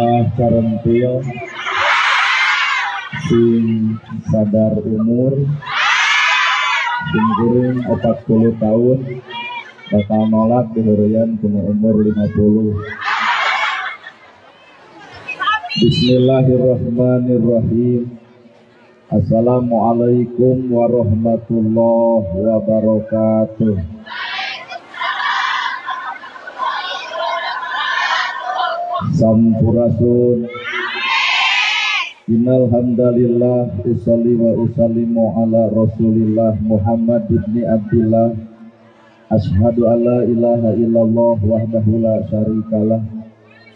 Ulah carentil, sing sadar umur, sing kuring 40 tahun bakal nolak dihurian kuno umur 50. Bismillahirrahmanirrahim. Assalamualaikum warahmatullahi wabarakatuh. Sampurasun. Innal hamdalillah usolli wa usallimu ala Rasulillah Muhammad ibni Abdillah. Ashhadu an la ilaha illallah wahdahu la syarikalah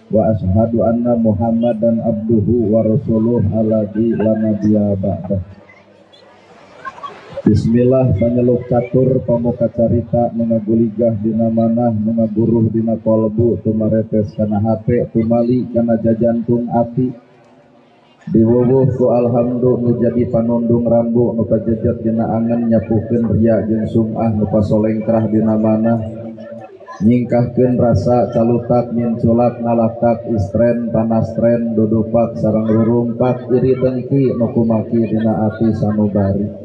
wa ashhadu anna Muhammadan abduhu wa rasuluh alladzi la nabiyya ba'dah. Bismillah panyeluk catur pamuka carita nu ngaguligah dina manah nu ngaguruh dina kolbu tumaretes kana hate tumali kana jajantung ati diwuwuh ku alhamdu nu jadi panundung rambu nu pajejet dina angen nyapukeun ria jeung sum'ah nu pasolengkrah dina manah nyingkahkeun rasa calutak minculak nalakak istren panastren dudupak sareng rurumpak iri dengki nu kumaki dina ati sanubari.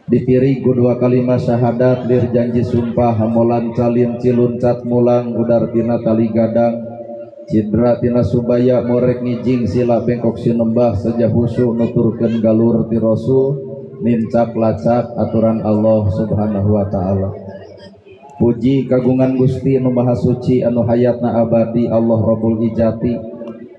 Dipiri ku dua kalimat syahadat lir janji sumpah hamolan calin ciluncat mulang udar tina tali gadang cidra tina subaya morek ngijing sila bengkok sinembah sejah husu nuturkeun galur ti rasul nincak lacak aturan Allah subhanahu wa ta'ala. Puji kagungan Gusti nu maha suci anu hayatna abadi Allah Rabbul Ijati.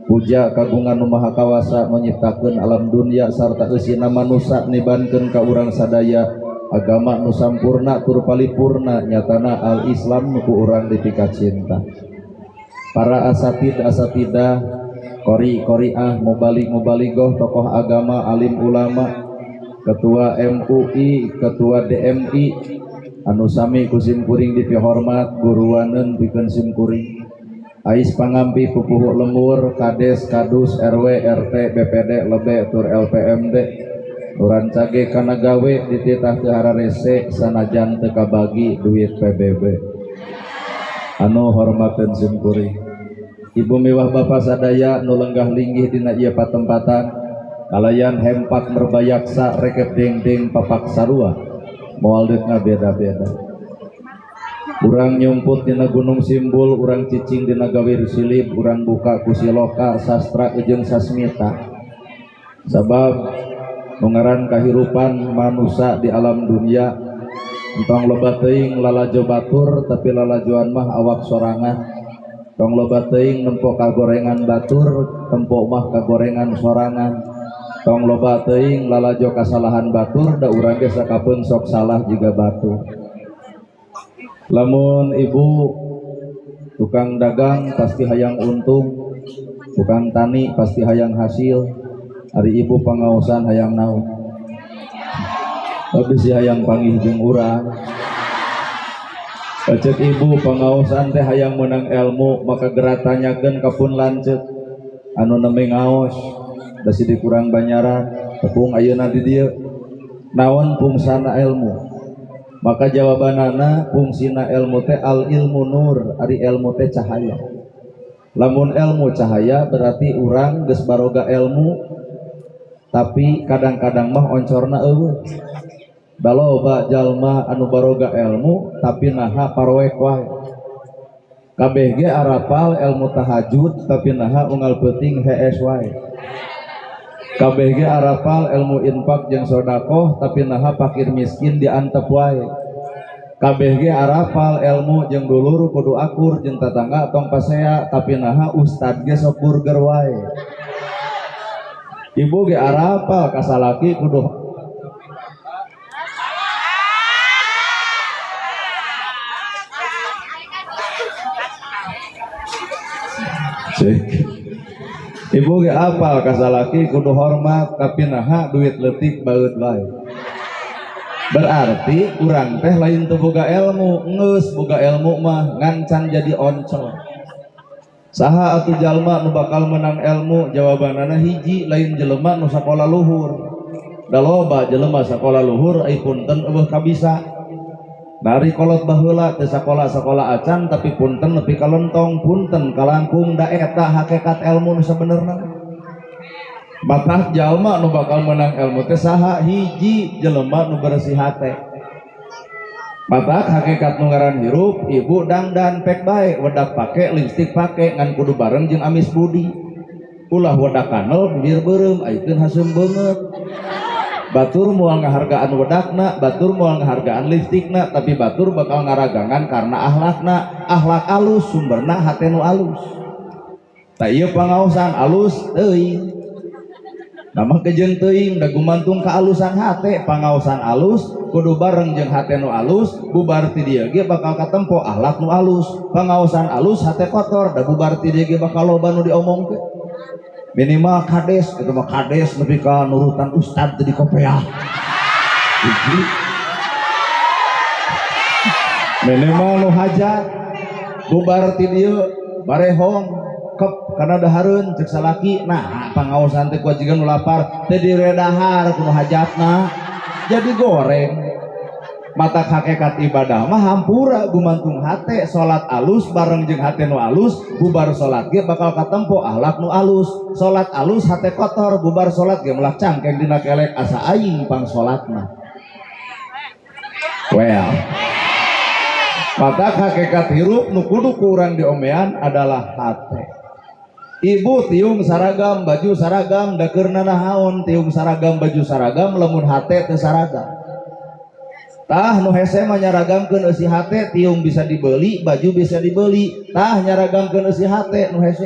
Puja kagungan nu maha kawasa nu nyiptakeun alam dunia sarta eusina manusa nibankeun ka urang sadaya agama nu sampurna tur palipurna nyatana al-Islam nu ku urang dipikacinta. Para asatid asatidah, qori qoriah, mubalik mubaligoh, tokoh agama, alim ulama, ketua MUI, ketua DMI anu sami ku simkuring dipihormat guruaneun pikeun simkuring. Ais pangampi pupuhu lemur, kades, kadus, RW, RT, BPD, lebe, tur LPMD nurancage kana gawe dititah teu hararese sanajan teu kabagi duit PBB. Anu hormateun simkuring ibu miwah bapa sadaya nu lenggah linggih dina ieu patempatan kalayan hempak merbayaksa rekep dengdeng papak sarua moal deuk ngabeda-beda. Urang nyumput dina gunung simbul, urang cicing dina gawir silib, urang buka ku siloka sastra jeung sasmita. Sabab nu ngaran kahirupan manusa di alam dunia entong loba teuing lalajo batur tapi lalajoan mah awak sorangan. Tong loba teuing nempo kagorengan batur, tempo mah kagorengan sorangan. Tong loba teuing lalajo kasalahan batur, da urang ge sakapeung sok salah jiga batur. Lamun ibu tukang dagang pasti hayang untung, tukang tani pasti hayang hasil, ari ibu pangaosan hayang naon? Tapi si hayang panggih jeung urang. Ceuk ibu pangaosan teh hayang menang ilmu, maka geura tanyakeun ka pun lanceuk anu nembe ngaos, da sidik kurang banyaran, tepung ayeuna di dieu. Naon fungsana ilmu? Maka jawabanana fungsina ilmu teh al ilmu nur, ari ilmu teh cahaya. Lamun ilmu cahaya berarti urang geus baroga ilmu, tapi kadang-kadang mah oncorna eueuh. Da loba jalma anu baroga ilmu tapi naha paroek wae. Kabeh ge arapal ilmu tahajud tapi naha unggal peuting hees wae. Kabeh ge arapal ilmu infak jeung sedekah tapi naha fakir miskin diantep wae. Kabeh ge arapal ilmu jeung dulur kudu akur jeung tatangga tong pasea tapi naha ustad ge sok burger wae. Ibu ge arapal kasalaki kudu cek. Ibu ge apal kasalaki kudu hormat tapi naha duit leutik baeud wae. Berarti urang teh lain teu boga ilmu, geus boga ilmu mah ngancan jadi oncel. Saha atuh jalma nu bakal menang ilmu? Jawabanana hiji, lain jelema nu sakola luhur. Da loba jelema sakola luhur ai punten eueuh kabisa. Dari kolot baheula teu sakola-sakola acan tapi punten nepi ka lentong, punten kalangkung da eta hakikat ilmu nu sabenerna. Batah jalma nu bakal menang ilmu teh saha? Hiji jelema nu bersih hate. Batak hakikat nu ngaran hirup, ibu dangdan pek bae, wedak pake, lipstik pake, ngan kudu bareng jeung amis budi. Ulah wedak kanel bibir beureum, ayeuna haseum beungeut. Batur moal ngahargaan wedakna, batur moal ngahargaan lipstikna, tapi batur bakal ngaragangan karena ahlakna. Ahlak alus sumberna hate nu alus. Tah ieu pangaosan alus teuing. Nama kejeung teuing da gumantung kaalusan hate, pangaosan alus kudu bareng jeung hate nu alus, bubar ti dieu ge bakal katempo ahlak nu alus. Pangaosan alus hate kotor, da bubar ti dieu ge bakal loba nu diomongkeun. Minimal kades, itu mah kades nepi ka nurutan ustad teu dikopeah. Minimal nu hajat bubar ti dieu barehong kep kana dahareun cek salaki. Nah, pangaosan teh kuat jiga nu lapar teu diredahar ku nu hajatna jadi goreng. Mata hakikat ibadah mah hampura gumantung hate, salat alus bareng jeung hate nu alus, bubar salat ge bakal katempo ahlak nu alus. Salat alus hate kotor, bubar salat ge melak cangkeng dina kelek asa aing pang salatna. Well, mata hakikat hirup nu kudu ku urang diomean adalah hate. Ibu tiung saragam baju saragam da keur nanahaon tiung saragam baju saragam lamun hate teu saragam. Tah nu hese mah nyaragamkeun eusi hate, tiung bisa dibeli, baju bisa dibeli. Tah nyaragamkeun eusi hate nu hese.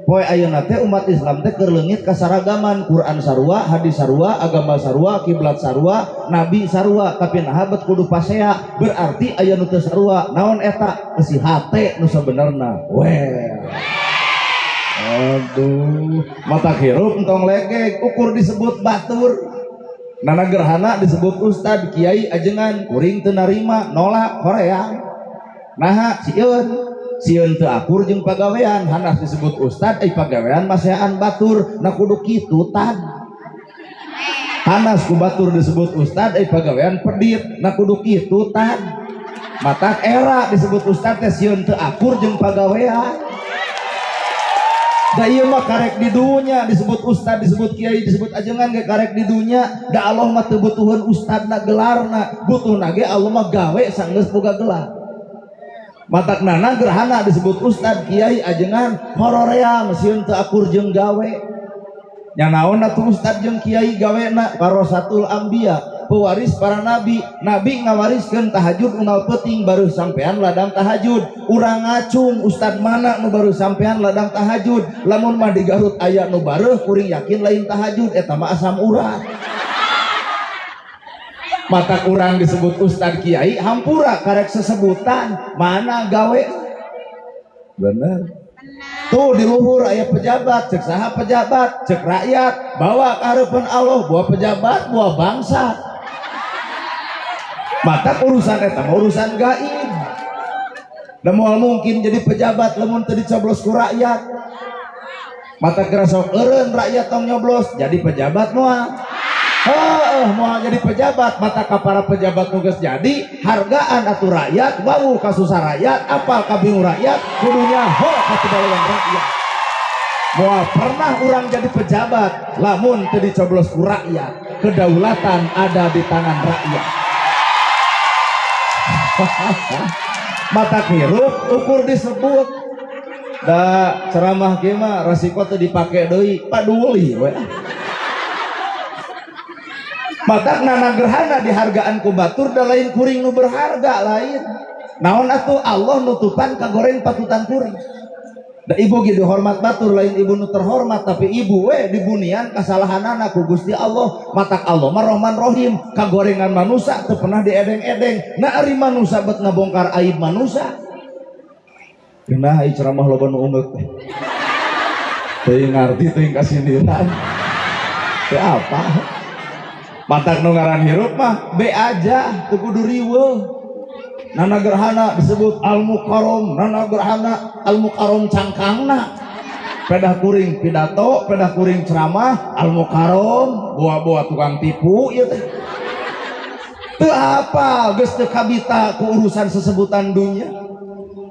Poe ayeuna teh umat Islam teh keur leungit kasaragaman, Quran sarua, hadis sarua, agama sarua, kiblat sarua, nabi sarua, tapi naha bet kudu pasea, berarti aya nu teu sarua. Naon eta? Eusi hate nu sabenerna. Weh. Aduh, mata hirup entong legeg, ukur disebut batur. Nana gerhana disebut ustad, kiai ajengan, kuring teu narima, nolak hoream. Naha sieun, sieun teu akur jeung pagawean, hanas disebut ustad, ai pagawean maseaan batur, na kudu kitu tad. Hanas ku batur disebut ustad, ai pagawean pedit, na kudu kitu tad. Matak era disebut ustad teh sieun teu akur jeung pagawean. Da ieu mah karek di dunya disebut ustad, disebut kiai, disebut ajengan ge karek di dunya. Da Allah mah teu butuheun ustadna gelarna, butuhna ge Allah mah gawe sanggeus boga gelar. Matak nana gerhana disebut ustad, kiai, ajengan horoream sieun teu akur jeung gawe. Nya naon atuh ustad jeung kiai gawena? Warasatul anbiya, pewaris para nabi. Nabi ngawariskeun tahajud unggal peuting baru sampean ladang tahajud. Urang ngacung ustad mana nu baru sampean ladang tahajud? Lamun mah di Garut aya nu bareuh kuring yakin lain tahajud eta mah asam urat. Mata kurang disebut ustad kiai hampura karek sesebutan mana gawe. Bener. Tuh di luhur aya pejabat, cek saha pejabat, cek rakyat, bawa ka Allah, buah pejabat, buah bangsa. Mata urusan eta mah urusan gaib. Da moal mungkin jadi pejabat lamun teu dicoblos ku rakyat. Mata kerasok eureun rakyat tong nyoblos jadi pejabat moal. Heuh, moal jadi pejabat, mata ka para pejabat nu geus jadi hargaan atuh rakyat, wau kasusah rakyat, apal kabingung rakyat, kudunya ho katibalawan rakyat. Moal pernah urang jadi pejabat lamun teu dicoblos ku rakyat. Kedaulatan ada di tangan rakyat. Mata hirup ukur disebut da ceramah kieu mah resiko teu dipake deui paduli we. Matak nana gerhana dihargaan ku batur da lain kuring nu berharga lain. Naon atuh Allah nutupan kagoreng patutan kuring. Da ibu ge dihormat batur lain ibu nu terhormat tapi ibu we dibunian kasalahanana ku Gusti Allah. Matak Allah mah Rahman Rahim, kagorengan manusia teu pernah diedeng-edeng. Na ari manusia bet ngabongkar aib manusia. Geunah ai ceramah loba nu ungeuk teh. Teuing ngarti teuing kasindiran. Teu apa? Matak nu ngaran hirup mah be aja teu kudu riweuh. Nana gerhana disebut al-mukarrom, nana gerhana al-mukarrom cangkangna. Pedah kuring pidato, pedah kuring ceramah, al-mukarrom, buah-buah tukang tipu ieu teh. Teu apal geus teu kabita ku urusan sesebutan dunya.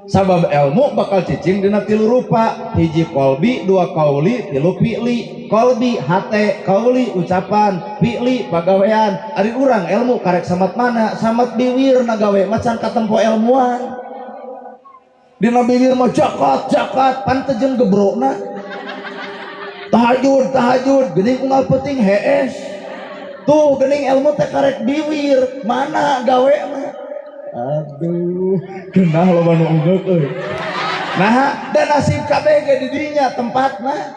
Sabab ilmu bakal cicing dina tilu rupa, hiji kolbi, dua kauli, tilu fi'li. Kolbi hate, kauli ucapan, fi'li pagawean. Ari urang ilmu karek samat mana? Samat biwir nagawe macan katempo ilmuan. Dina biwir mah jakat jakat pan teu jeung gebrokna. Tahajud tahajud geuning unggal peuting hees. Tuh geuning ilmu teh karek biwir, mana gawe mah. Aduh, genah loba nu ungeuk euy. Nah, dan nasib kabeh ge di dinya tempatna.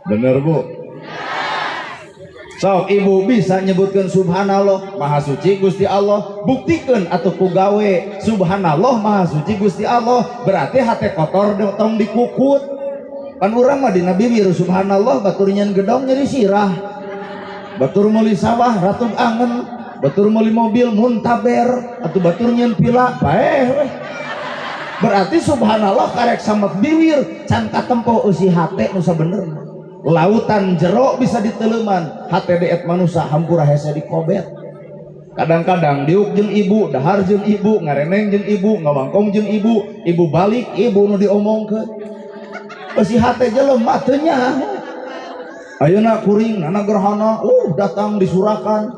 Bener Bu? Sok ibu bisa nyebutkeun subhanallah maha suci Gusti Allah, buktikeun atuh ku gawe subhanallah maha suci Gusti Allah, berarti hate kotor tong dikukut. Pan urang mah dina biwir subhanallah batur nyeun gedong nyeri sirah. Batur meuli sawah ratug angen, batur meuli mobil muntaber, atau batur nyeun pila paeh weh. Berarti subhanallah karek samet biwir can katempo eusi hate nu sabenerna. Lautan jero bisa diteleman, hate deet manusa hampura hese dikobet. Kadang-kadang diuk jeung ibu, dahar jeung ibu, ngareneng jeung ibu, ngawangkong jeung ibu, ibu balik ibu nu diomongkeun. Eusi hate jelema teu nyaho. Ayeuna kuring nana gerhana, datang disurakan.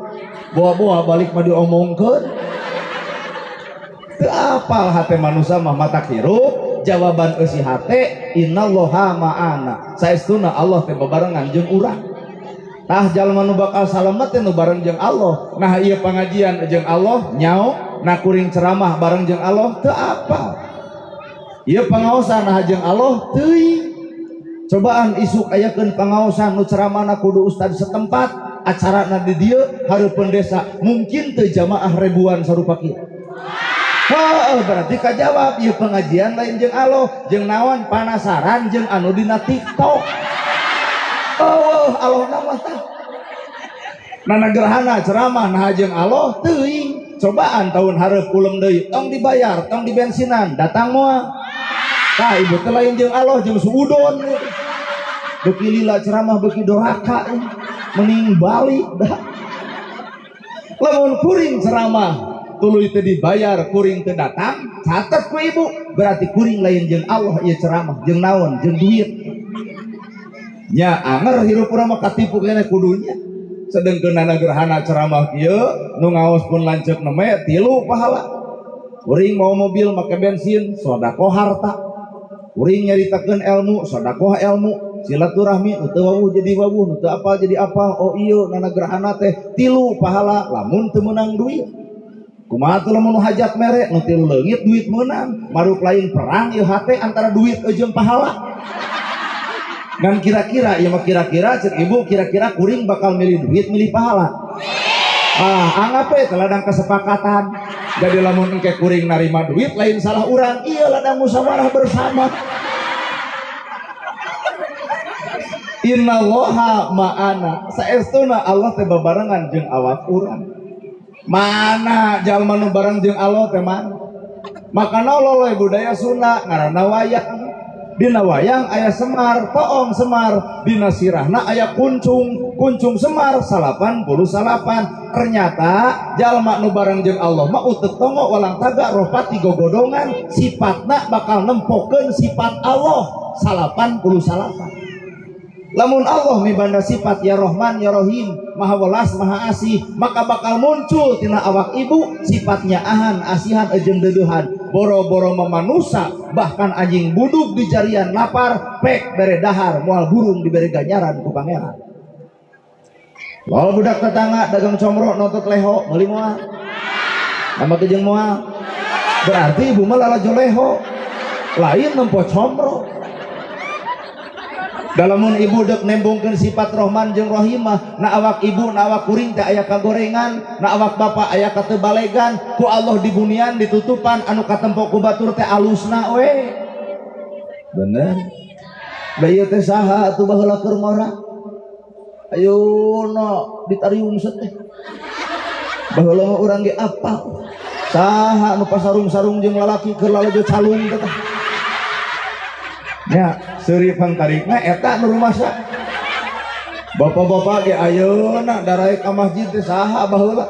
Boa-boa balik mah diomongkeun. Teu apal hate manusa mah matak hirup, jawaban eusi hate innallaha ma'ana. Saestuna Allah teh bebarengan jeung urang. Tah jalma nu bakal salamet teh nu bareng jeung Allah. Nah ieu pangajian jeung Allah nyao, nah kuring ceramah bareng jeung Allah teu apal. Ieu pangaosan nah jeung Allah teuing. Cobaan isuk ayakeun pangaosan nu ceramahna kudu ustad setempat, acarana di dieu hareupeun desa, mungkin teu jamaah ribuan sarupa kieu. Heuh, berarti kajawab ieu pengajian lain jeung Allah, jeung naon panasaran jeung anu dina TikTok. Oh, Allah mah tah. Nana gerhana ceramah nah jeung Allah teuing. Cobaan tahun hareup ulem deui, tong dibayar, tong dibensinan, datang moal. Tah ibu teh lain jeung Allah jeung suudon. Beuki lila ceramah beuki doraka mending balik dah. Lamun kuring ceramah tuluy teu dibayar kuring teu datang, catet ku ibu, berarti kuring lain jeung Allah ieu ceramah jeung naon jeung duit. Nya anger hirup urang mah katipu keneh kudunya. Sedengkeun nana gerhana ceramah kieu nu ngaos pun lanceuk neme tilu pahala. Kuring mau mobil make bensin sedekah harta. Kuring nyaritakeun ilmu sedekah ilmu, silaturahmi nu teu wawuh jadi wawuh, nu teu apal jadi apal. Oh ieu nana gerhana teh tilu pahala lamun teu meunang duit. Kumaha teh lamun hajat mere nu tilu leungit duit meunang, maruk lain perang ieu hate antara duit jeung pahala. Ngan kira-kira ieu mah kira-kira ceuk ibu kira-kira kuring bakal milih duit milih pahala. Ah anggap we teh ladang kesepakatan. Jadi lamun engke kuring narima duit lain salah urang, ieu ladang musyawarah bersama. Innallaha ma'ana. Saestuna Allah teh babarengan jeung awak urang. Mana jalma nu bareng jeung Allah teh mana? Makana loloy budaya Sunda ngaranna wayang. Dina wayang aya Semar, toong Semar, dina sirahna aya kuncung, kuncung Semar 89. Ternyata jalma nu bareng jeung Allah mah uteuk tongo walang taga rohpati gogodongan, sifatna bakal nempokeun sifat Allah 89. Lamun Allah mibanda sifat ya Rahman ya Rahim, Maha Welas Maha Asih, maka bakal muncul tina awak ibu sifatnya ahan, asihan, ejeng deudeuhan. Boro-boro memanusa, bahkan anjing buduk di jarian lapar, pek bere dahar, moal burung dibere ganjaran ku pangeran. Lalu budak tetangga dagang comro nontot leho, meuli moal. Tambah teu jeung moal. Berarti ibu mah lalajo leho, lain nempo comro. Dalamun ibu dek nembongkeun sifat Rohman jeung Rohimah, na awak ibu na awak kuring teh aya kagorengan, na awak bapak aya katebalegan, ku Allah dibunian ditutupan anu katempo ku batur teh alusna we. Bener. Da ieu teh saha atuh baheula keur ngora? Ayo no ditariung teh. Baheula mah urang ge apal. Saha nu pasarung-sarung jeung lalaki keur lalajo calung teh. Ya, seuri pangtarikna eta nu rumasa. Bapak-bapak ge ayeuna daraek ka masjid teh saha baheula.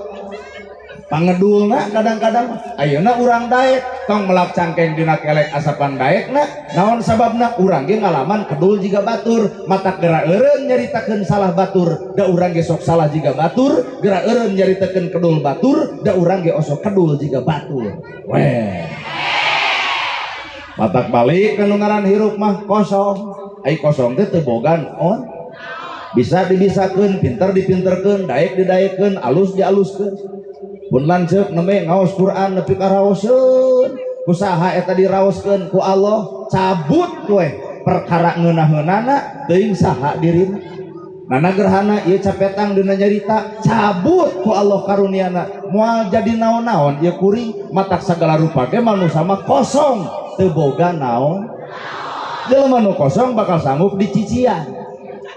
Pangedulna kadang-kadang ayeuna urang daek tong melak cangkeng dina kelek asapan daekna naon sababna urang ge ngalaman kedul jiga batur matak geura eureun nyaritakeun salah batur da urang ge sok salah jiga batur geura eureun nyaritakeun kedul batur da urang ge osok kedul jiga batur weh matak balik ka nu ngaran hirup mah kosong ai kosong teh teu boga naon bisa dibisakeun pinter dipinterkeun daek didaekeun alus dialuskeun pun lanceuk nembe ngaos Quran nepi ka raoseun kusaha eta diraoskeun ku Allah cabut we perkara ngeunah-eunana teuing saha dirina nana gerhana ieu capetang dina nyarita cabut ku Allah karuniana moal jadi naon-naon ieu kuring matak sagala rupa ge manusa mah kosong teu boga naon jelema nu kosong bakal sanggup dicician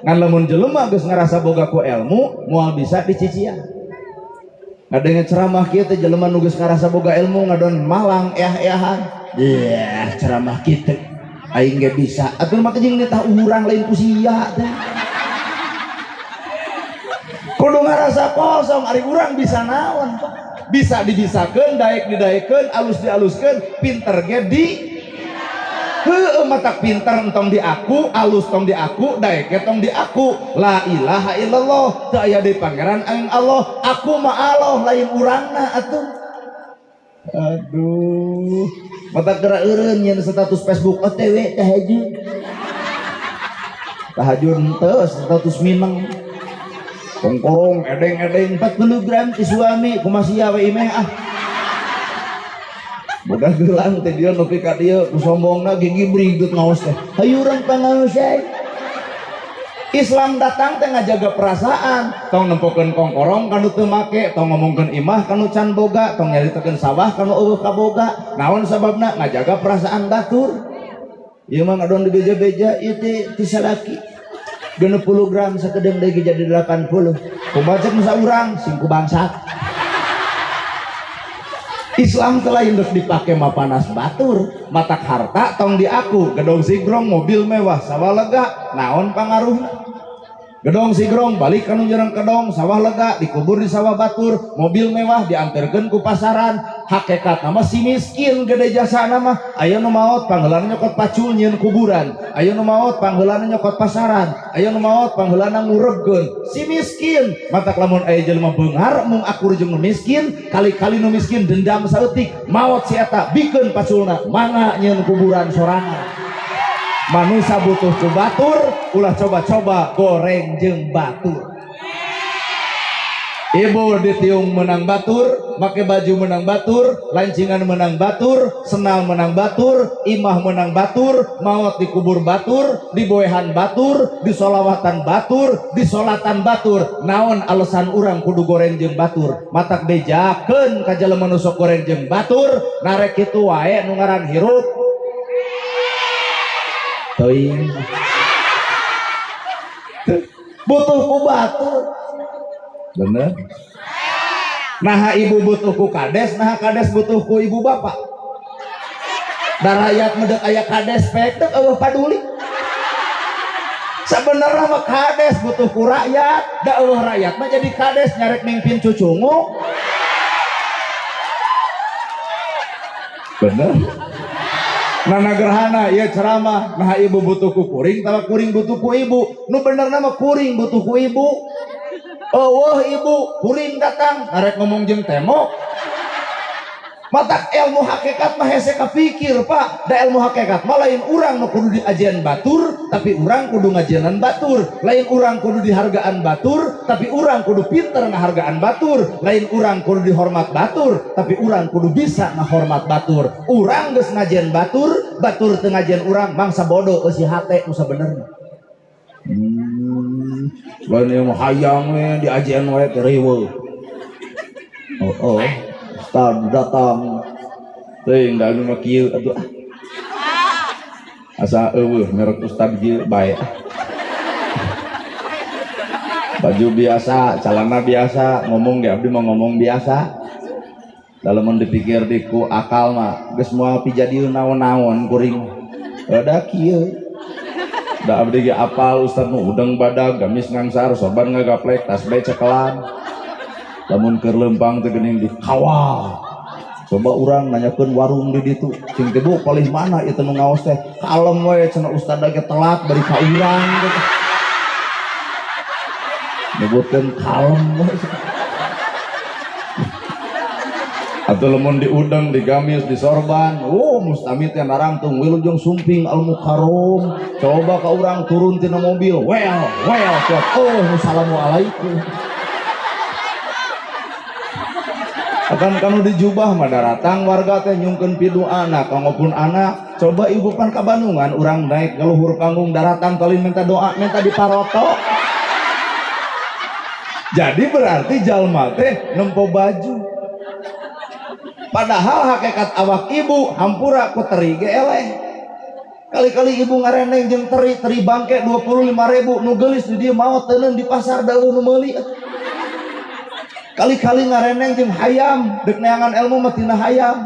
ngan lamun jelema geus ngarasa boga ku ilmu moal bisa dicician. Ngadenge ceramah kieu teh jelema nu geus ngarasa boga ilmu ngadon malang eah-eahan. Yeah, ceramah kitu aing ge bisa. Atuh mah jeung nitah urang lain ku sia teh. Kudu ngarasa kosong ari urang bisa naon, Pak? Bisa dibisakeun, daek didaekeun, alus dialuskeun, pinter ge di heueuh matak pinter entong diaku, alus tong diaku, daek ge tong diaku. La ilaha illallah, teu aya deui pangeran aing Allah, aku mah Allah lain urangna atuh. Aduh, matak geura eureun nyeun status Facebook OTW tahajud. Tahajud henteu status mineng. Kongkorong edeng-edeng 40 gram ti suami kumaha sia we imeh ah. Boga gelang teh dia nepi ka dieu ku sombongna gigi brigdut ngaos teh. Hayu urang pangaos euy. Islam datang teh ngajaga perasaan, tong nempokeun kongkorong kanu teu make, tong ngomongkeun imah kanu can boga, tong nyaritakeun sawah kanu eueuh kaboga. Naon sababna ngajaga perasaan batur. Ieu mah ngadon dibeja-beja ieu teh ti salaki. 60 gram sakedeung deui jadi 80. Kumaha cek nu saurang sing ku bangsat. Islam telah induk dipake mapanas batur, matak harta tong diaku, gedong sigrong mobil mewah sawah lega, naon pangaruhna? Gedong sigrong balik kanu jereng kedong sawah lega dikubur di sawah batur, mobil mewah diantarkeun ku pasaran, hakikat nama si miskin gede jasa nama, aya nu maot pangheulana nyokot pacul nyieun kuburan, aya nu maot pangheulana nyokot pasaran, aya nu maot pangheulana ngurebkeun, si miskin matak lamun aya jelema beunghar mung akur jeung nu miskin, kali-kali nu miskin dendam saeutik, maot si eta bikeun paculna mangga nyieun kuburan sorangan. Manusia butuh ku batur, ulah coba-coba goreng jeung batur. Ibu ditiung menang batur, make baju menang batur, lancingan menang batur, senal menang batur, imah menang batur, maot dikubur batur, diboehan batur, disolawatan batur, disolatan batur. Naon alasan urang kudu goreng jeung batur? Matak bejakeun ka jelema nu sok goreng jeung batur, narek kitu wae nu ngaran hirup. Teuing. Butuh ku batur. Bener. Naha ibu butuh ku kades, naha kades butuh ku ibu bapak. Da rakyat medek aya kades pek teu eueuh paduli. Sabenerna mah kades butuh ku rakyat, da eueuh rakyat mah jadi kades nyarek mimpin cucungu. Bener. Nana gerhana ieu ceramah, naha ibu butuh ku kuring, tawa kuring butuh ku ibu. Nu benerna mah kuring butuh ku ibu. Eueuh ibu, kuring datang, arek ngomong jeung tembok. Matak ilmu hakikat mah hese kapikir, Pak. Da ilmu hakikat mah lain urang nu kudu diajian batur, tapi urang kudu ngajianan batur. Lain urang kudu dihargaan batur, tapi urang kudu pinter ngahargaan batur. Lain urang kudu dihormat batur, tapi urang kudu bisa ngahormat batur. Urang geus ngajian batur, batur teu ngajian urang mangsa bodoh eusi hate nu sabenerna. Lain ieu mah hayang we diajian wae teh riweuh. Oh, oh. Ustad datang teuing da anu mah kieu atuh ah. Asa eueuh merek ustad kieu bae. Baju biasa, celana biasa, ngomong ge abdi mah ngomong biasa. Da lamun dipikir di ku akal mah geus moal pijadieun naon-naon kuring. Da kieu. Da abdi ge apal ustad nu udeng badag, gamis ngangsar, soban ngagaplek, tas bae cekelan. Lamun keur leumpang teh geuning dikawal. Coba urang nanyakeun warung di ditu, cing teh bu palih mana ieu teh nu ngaos teh? Kalem we cenah ustad ge telat bari ka urang gitu. Nyebutkeun kalem we. Atau lamun diudeng, digamis, disorban, oh mustamid teh narangtung wilujeng sumping al mukarrom. Coba ka urang turun tina mobil, well, well, oh assalamualaikum. Akan kanu dijubah mah daratang warga teh nyungkeun pidu anak, kangopun anak. Coba ibu pan ka Bandungan, urang naik ke luhur panggung daratang kali minta doa, minta diparoto. Jadi berarti jalma teh nempo baju. Padahal hakikat awak ibu hampura ku teri ge eleh. Kali-kali ibu ngareneng jeung teri, teri bangke 25.000 nu geulis di dieu maot teuneun di pasar dalu nu meuli. Kali-kali ngareneng jeung hayam, deuk neangan ilmu mah tina hayam.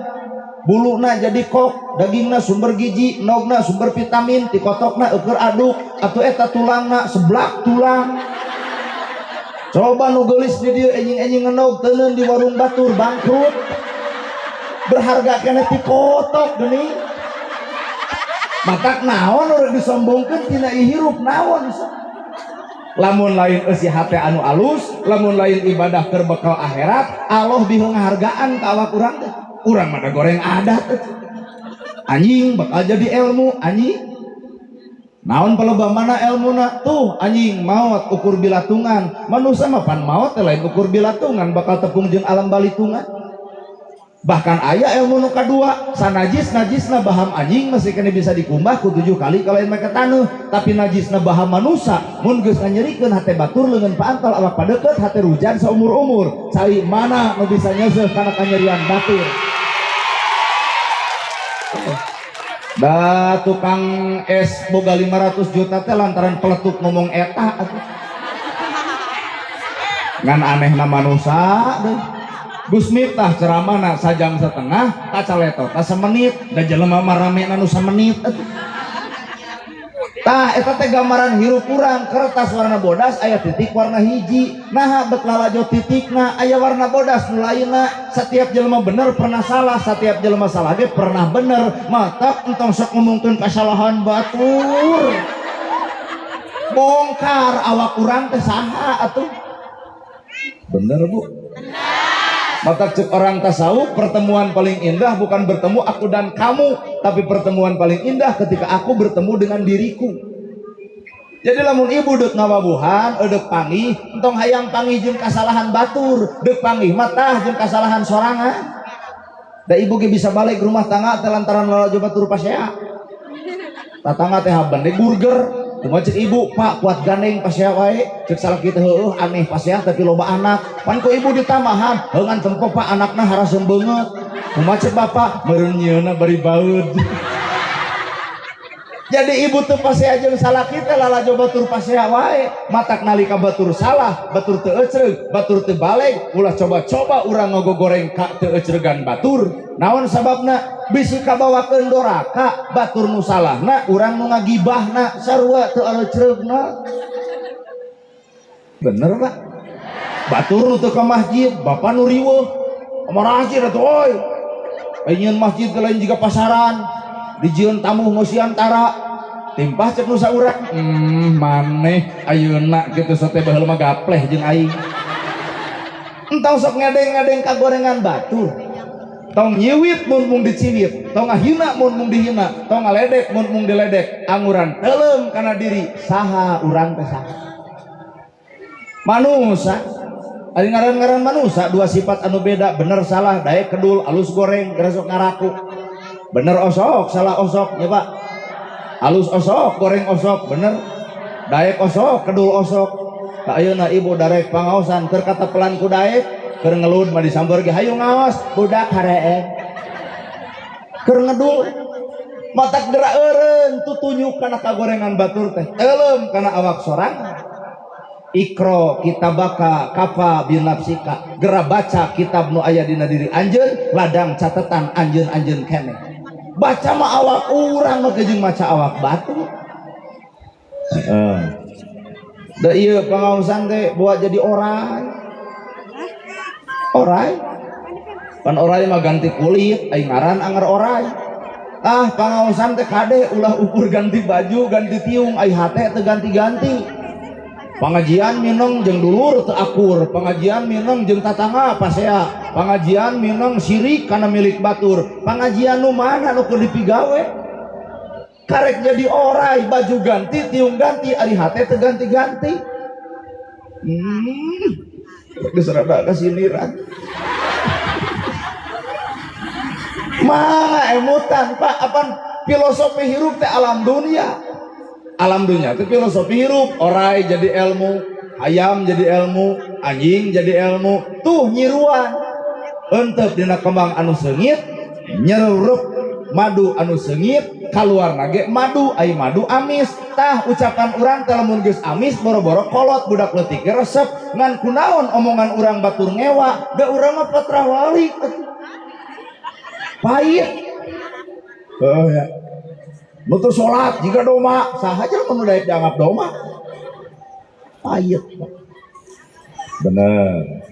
Buluna jadi kok, dagingna sumber gizi, nogna sumber vitamin, tikotokna eueur aduk, atuh eta tulangna seblak tulang. Coba nu geulis di dieu enjing-enjing ngenog teuneun di warung batur bangkrut. Berharga kene tikotok geuning. Matak naon urang disombongkeun tina hirup naon sok. Lamun lain eusi hate anu alus, lamun lain ibadah keur bekal akhirat, Allah bingung ngahargaan ka awak urang teh. Urang mah goreng adat. Anjing bakal jadi ilmu, anjing. Naon palebah mana elmuna? Tuh anjing maot ukur bilatungan. Manusia mah pan maot teh lain ukur bilatungan, bakal tepung jeung alam balitungan. Bahkan aya ilmu nu kadua, sanajis najisna baham anjing masih kena bisa dikumbah ku 7 kali kalau make taneuh, tapi najisna baham manusa mun geus nganyerikeun hate batur leungeun paantal awak padeukeut hate rujan saumur-umur. Cai mana nu bisa nyeuseuh kana kanyerian batur. Da tukang es boga 500 juta teh lantaran peletuk ngomong eta atuh. Ngan anehna manusa deh. Gus Miftah ceramahna sajam setengah, kacaleto ta semenit, da jelema mah rame nu samenit atuh. Tah eta teh gambaran hirup urang, kertas warna bodas aya titik warna hiji. Naha bet lalajo titikna aya warna bodas nu lainna. Setiap jelema bener pernah salah, setiap jelema salah ge pernah bener. Matak entong sok ngomongkeun kasalahan batur. Bongkar awak urang teh saha atuh. Bener Bu? Matak cek orang tasawuf, pertemuan paling indah bukan bertemu aku dan kamu, tapi pertemuan paling indah ketika aku bertemu dengan diriku. Jadi lamun ibu deuk ngawabuhan, deuk panggih, entong hayang panggih jeung kasalahan batur, deuk panggih matah jeung kasalahan sorangan. Da ibu ge bisa balik rumah tangga teh lantaran lalajo batur pasea. Tatangga teh haben deui burger. Kumaha cek ibu, Pak kuat gandeng pasea wae, cek salaki teh heueuh aneh pasea tapi loba anak. Pan ku ibu ditambahan, heuh ngan tempo Pak anakna harasem beungeut. Kumaha cek bapak, meureun nyieunna bari baeud. Jadi ibu teu pasea jeung salaki teh lalajo batur pasea wae, matak nalika batur salah, batur teu ecreug, batur teu baleg, ulah coba-coba urang ngogogoreng ka teu ecreugan batur. Naon sababna? Bisi kabawakeun doraka, batur nu salahna, urang nu ngagibahna, sarua teu arecreugna. Bener Pak? Batur nu teu ka masjid, bapak nu riweuh. Amarah atuh euy. Nyieun masjid teh lain jiga pasaran. Dijieun tamu ngosian tara. Timpah cek nu saurang. Maneh ayeuna kitu sate baheula mah gapleh jeung aing. Entong sok ngedeng-ngedeng ka gorengan batur. Tong nyiwit mun mung diciwit, tong ngahina mun mung dihina, tong ngaledek mun mung diledek. Anguran teuleum kana diri saha urang teh saha. Manusa, ari ngaran-ngaran manusa dua sifat anu beda, bener salah, daek kedul, alus goreng, geura sok ngaraku. Bener osok, salah osok, ya Pak. Alus osok, goreng osok, bener. Daek osok, kedul osok. Ka ayeuna ibu darek pangaosan keur katepelan ku daek, keur ngelud mah disamber ge hayu ngaos, budak hareek. Keur ngedul matak geura eureun tutunyuk kana kagorengan batur teh. Teuleum kana awak sorangan. Ikro kitabaka kafa binafsika. Gera baca kitab nu aya dina diri anjeun, ladang catetan anjeun-anjeun keneh. Baca mah awak urang mah jeung maca awak batu. Heeh. Da ieu pangaosan teh buat jadi orang. Orai. Pan orai mah ganti kulit, ai ngaran anger orai. Ah pangaosan teh kade ulah ukur ganti baju, ganti tiung, ai hate teu ganti-ganti. Pengajian mineng jeung dulur teu akur, pengajian mineng jeung tatangga pasea, pengajian mineng sirik kana milik batur, pengajian nu mana nu keur dipigawe? Karek jadi orai, baju ganti, tiung ganti, ari hate teu ganti-ganti. Geus rada kasiniran. Mah emutan Pak, apan filosofi hirup teh alam dunia. Alam dunia itu filosofi hirup, orai jadi ilmu, ayam jadi ilmu, anjing jadi ilmu, tuh nyiruan. Entep dina kembang anu seungit, nyerup madu anu seungit, kaluar nage madu, ai madu amis. Tah ucapan urang teh lamun geus amis boro-boro kolot budak leutik ge resep, ngan kunaon omongan urang batur ngewa, da urang mah patrawali. Pahit. Oh ya. Nu teu salat jiga doma, saha aja mun daek dianggap doma. Pahit. Bener.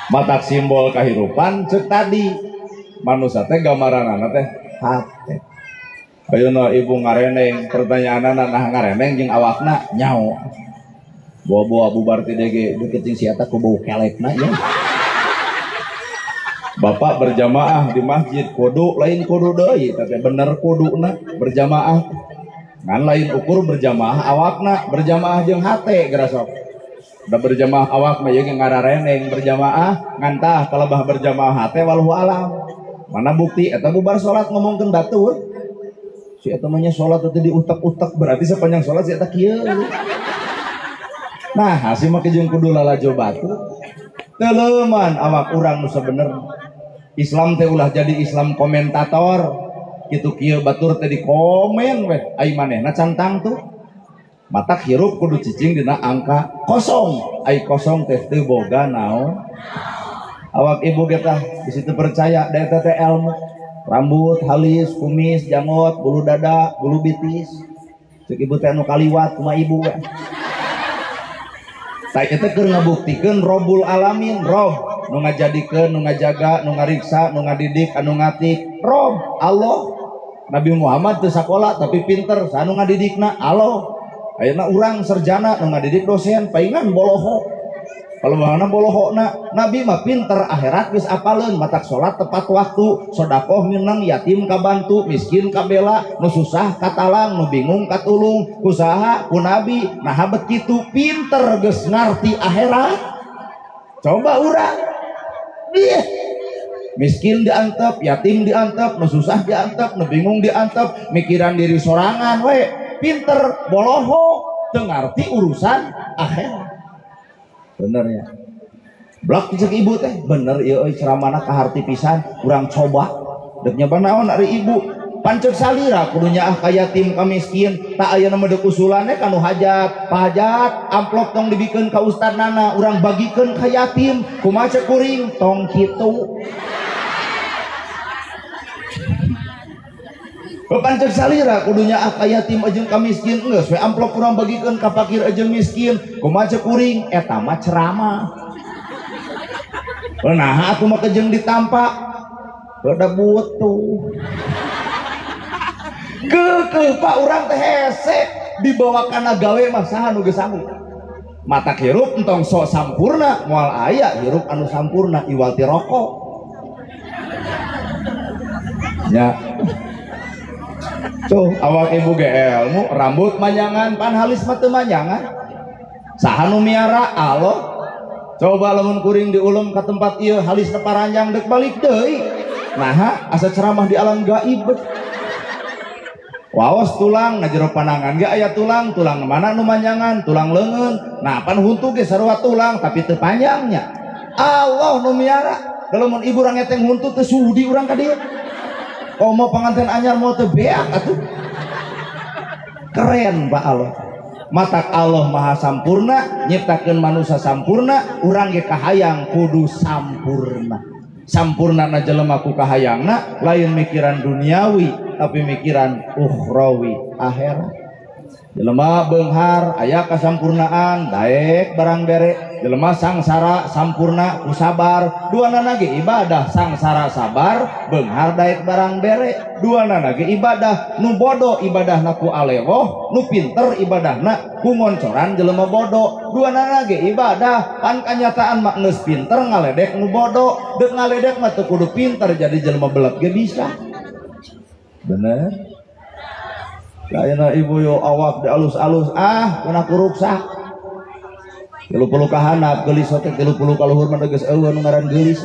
Matak simbol kahirupan cek tadi. Manusia teh gambaranana teh hate. Ayeuna ibu ngareneng, pertanyaanana nah ngareneng jeung awakna nyao. Bawa-bawa bubar ti dege deket jeung si eta ku bau kelekna ya. Bapak berjamaah di masjid kudu lain kudu deui tapi bener kuduna berjamaah ngan lain ukur berjamaah awakna berjamaah jeung hate geura sok da berjamaah awak mah ieu ngarareneng berjamaah ngan tah kalebah berjamaah hate wallahu alam mana bukti eta bubar salat ngomongkeun batur si eta mah nya salat teh diutek-utek berarti sepanjang salat si eta kieu nah hasil mah jeung kudu lalajo batur teleuman awak urang nu sabenerna Islam teh ulah jadi Islam komentator kitu kieu batur teh dikomen weh ai manehna cantang tuh matak hirup kudu cicing dina angka kosong ai kosong teh teu boga naon awak ibu ge tah di situ percaya da eta teh ilmu rambut halis kumis janggot bulu dada bulu bitis cek ibu teh anu kaliwat kumaha ibu we tah eta keur ngabuktikeun Robbul Alamin Rob nu ngajadikeun, nu ngajaga, nu ngariksa, nu ngadidik, anu ngatik, Rob, Allah. Nabi Muhammad teu sakola tapi pinter, saha nu ngadidikna? Allah. Ayeuna urang sarjana nu ngadidik dosen, paingan boloho. Palebahna bolohona, Nabi mah pinter akhirat geus apaleun, matak salat tepat waktu, sedekah minang, yatim kabantu, miskin kabela, nu susah katalang, nu bingung katulung, ku saha? Ku Nabi. Nah bet kitu pinter geus ngarti akhirat. Coba urang miskin diantep, yatim diantep, nu susah diantep, nu bingung diantep, mikiran diri sorangan we, pinter boloho, teu ngarti urusan akhirat. Bener ya. Blak cek ibu teh, bener ieu euy ceramahna kaharti pisan, urang coba. Deuk nyoba naon ari ibu? Pancek salira kudu nyaah ka yatim ka miskin, tak aya nu deuk usulanne ka nu hajat, pahajat amplop tong dibikeun ka ustadnana, urang bagikeun ka yatim, kumaha cek kuring tong kitu. Pancek salira kudu nyaah ka yatim jeung ka miskin, geus we amplop urang bagikeun ka fakir jeung miskin, kumaha cek kuring eta mah ceramah. Nah atuh mah kejeng ditampa, udah butuh. Kekeh pak urang teh hese dibawa kana gawe mah saha nu geus sanggup. Matak hirup entong sok sampurna moal aya hirup anu sampurna iwal ti rokok. Nya. Tuh awak ibu ge ilmu rambut manjangan pan halis mah teu manjangan. Saha nu miara Allah. Coba lamun kuring diulem ka tempat ieu halisna paranjang deuk balik deui. Naha asa ceramah di alam gaib. Waos tulang ngajero panangan ge aya tulang, tulang mana nu manjangan, tulang leungeun. Nah pan huntu ge sarua tulang tapi teu panjangnya. Allah nu miara. Lamun ibu urang ngeteng huntu teu sudi urang ka dieu. Komo panganten anyar mau teu beak atuh. Keren Pak Allah. Matak Allah maha sampurna, nyiptakeun manusia sampurna, urang ge kahayang kudu sampurna. Sampurna na jelema ku kahayangna lain mikiran duniawi tapi mikiran ukhrawi akhirat. Jelema beunghar aya kasampurnaan daek barang bere. Jelema sangsara sampurna ku sabar, duanana ge ibadah sangsara sabar beunghar daek barang bere. Duanana ge ibadah nu bodoh ibadahna ku alewoh, nu pinter ibadahna ku ngoncoran jelema bodoh. Duanana ge ibadah pan kanyataan mah geus pinter ngaledek nu bodoh, deuk ngaledek mah teu kudu pinter jadi jelema belet ge bisa. Bener? Lainna ibu yo awak di alus-alus ah kuna kuruksa. 30 ka handap geulis teh 30 ka luhur mah geus eueuh nu ngaran geulis.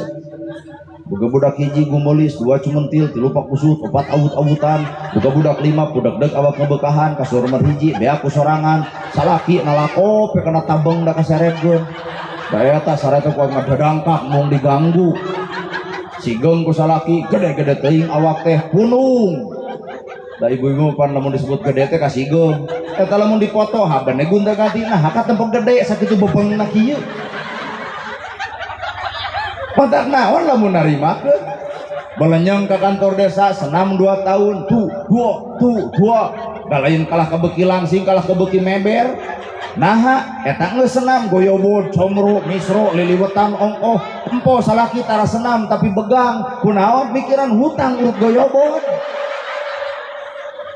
Boga budak hiji gumeulis, 2 cumentil, 3 pakusut, 4 awut-awutan, boga budak 5 pudegdeg awak ngebekahan, kasur nomor hiji beak ku sorangan, salaki nalakop kana tabeng da kaserebkeun. Da eta sareta ku ngadadangkak mung diganggu. Sigeung ku salaki gede-gede teuing awak teh punung. Da ibu-ibu pan lamun disebut gede teh kasigeung. Eta lamun dipoto habene gonta-ganti nah haka tempok gede sakitu bebengna kieu. Pantak naon lamun narimakeun. Belenyeng ka kantor desa senam 2 tahun tuh 2 tuh 2. Da lain kalah kebeki langsing kalah kebeki meber. Naha eta geus senam goyobod comro misro liliwetan ongkoh empo salaki tara senam tapi begang kunaon mikiran hutang urut goyobod.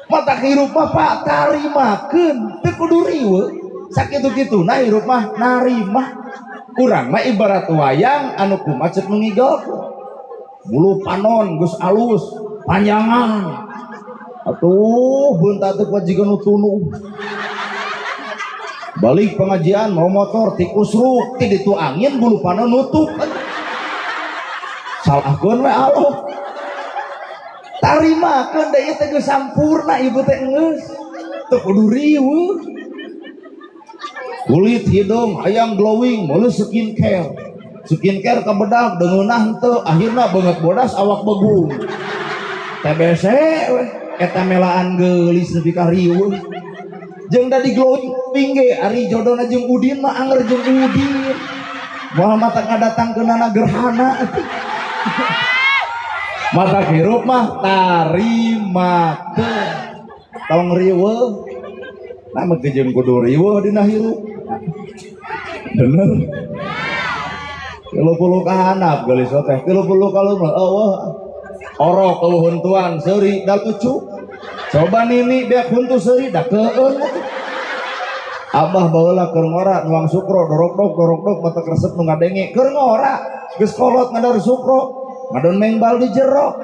Mata hirup mah Pak tarimakeun teu kudu riweuh sakitu-kituna hirup mah narima. Urang mah ibarat wayang anu kumaha ceuk nu ngigelkeun. Bulu panon geus alus panjangan. Atuh beunta teh kuat jiga nu tunu. Balik pengajian mau motor tikus ruk ti ditu angin bulu panon nutup. Salahkeun we Allah. Tarimakeun da ieu teh geus sampurna ibu teh geus teu kudu riweuh. Kulit hidung hayang glowing meuleuh skincare. Skincare kabedag deungeunah henteu akhirna beungeut bodas awak begung. TBC we eta melaan geulis nepi ka riweuh. Jeung da di glowing ge ari jodona jeung Udin mah anger jeung Udin. Moal mata ngadatangkeunana gerhana. Mata hirup mah tarimakeun. Tong riweuh. Nah mah jeung kudu riweuh dina hirup. Bener. 30 ka handap geulis teh, 30 ka luhur eueuh. Orok eueuh huntuan seuri da lucu. Coba nini beak huntu seuri da keueun. Abah baheula keur ngora nuang sukro dorokdok dorokdok mata resep nu ngadenge keur ngora geus kolot ngador sukro. Ngadon mengbal di jero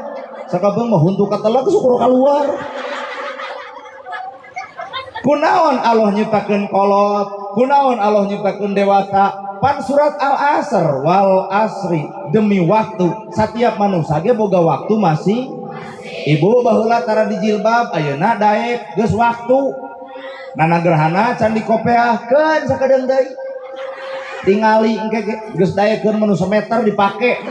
sakabeung mah huntu kateleg sukro kaluar. Kunaon Allah nyiptakeun kolot, kunaon Allah nyiptakeun dewasa? Pan surat Al-Asr wal asri demi waktu. Setiap manusia ge boga waktu masih. Ibu baheula tara di jilbab ayeuna daek geus waktu. Nana gerhana can dikopeahkeun sakedeung deui. Tingali engke geus daekeun menu semeter dipake.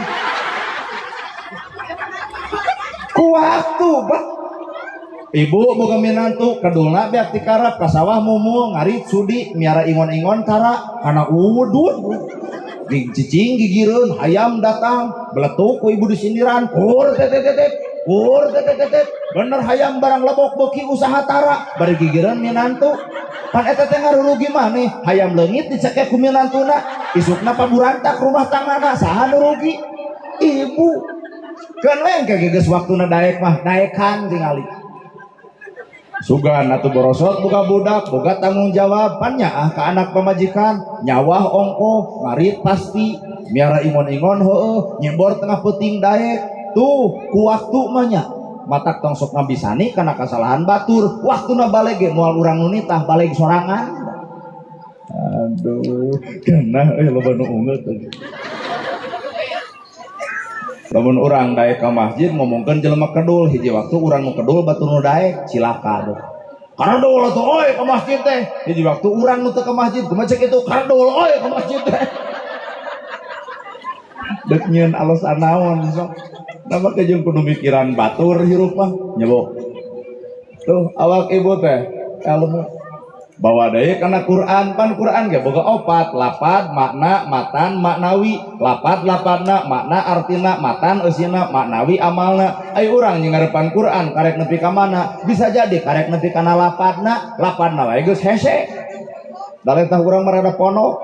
Ku waktu Pak. Ibu boga minantu kedulna beak tikarap ka sawah mumul ngarit sudi miara ingon-ingon tara kana udud. Cicing gigireun hayam datang beletuk ku ibu disindiran kur tetetetet kur tetetetet bener hayam barang lebok beuki usaha tara bari gigireun minantu. Pan eta teh ngarurugi maneh hayam leungit dicekek ku minantuna isukna paburantak rumah tanggana saha nu rugi? Ibu. Keun we engke geus waktuna daek mah daekan tingali. Sugan atuh borosot boga budak boga tanggung jawab pan nyaah ka anak pamajikan nyawah ongkoh ngarit pasti miara ingon-ingon heueuh nyebor tengah peuting daek tuh ku waktu mah nya matak tong sok ngabisani kana kasalahan batur waktuna baleg ge moal urang nu nitah baleg sorangan. Aduh genah euy loba nu ungeut. Lamun urang daek ka masjid ngomongkeun jelema kedul hiji waktu urang nu kedul batur nu daek cilaka tuh. Karedul atuh euy ka masjid teh. Hiji waktu urang nu teu ka masjid kumaha cek itu karedul euy ka masjid teh. Deuk nyieun alasan naon sok. Nama ke jeung kudu mikiran batur hirup mah nyebok. Tuh awak ibu teh ilmu bawa deui kana Quran pan Quran ge boga opat lapad makna matan maknawi lapad lapadna makna artina matan eusina maknawi amalna. Ayo urang jeung ngarepan Quran karek nepi ka mana bisa jadi karek nepi kana lapadna lapadna wae geus hese da letah urang mah rada ponok.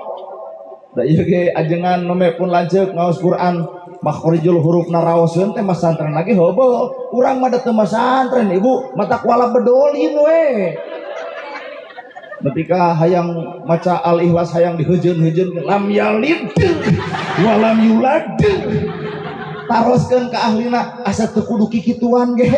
Da ieu ge ajengan nome pun lanceuk ngaos Quran makhrijul hurufna raoseun teh masantren lagi heubeul. Urang mah da teu masantren ibu, mata kuala bedolin we. Ketika hayang maca al-ikhlas hayang dihejeun-hejeun lam yalid wa lam yulad. Taroskeun ka ahlina asa teu kudu kikituan ge.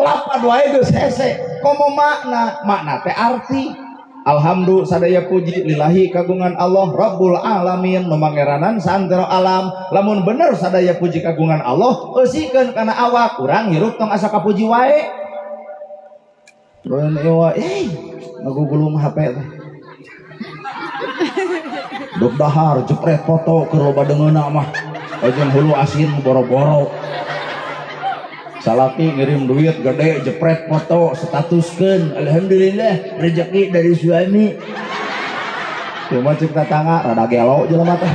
Lapad wae geus hese. Komo makna, makna teh arti. Alhamdulillah sadaya puji lillahi kagungan Allah Rabbul alamin nu mangeranan saantero alam. Lamun bener sadaya puji kagungan Allah, eusikeun kana awak urang hirup tong asa kapuji wae. Lain ewa, ngagugulung HP teh. Dok dahar jepret foto keur loba deungeuna mah. Ojong hulu asin boro-boro. Salaki ngirim duit gede jepret foto statuskeun, alhamdulillah rezeki dari suami. Cuma cek tetangga rada gelo jelema teh.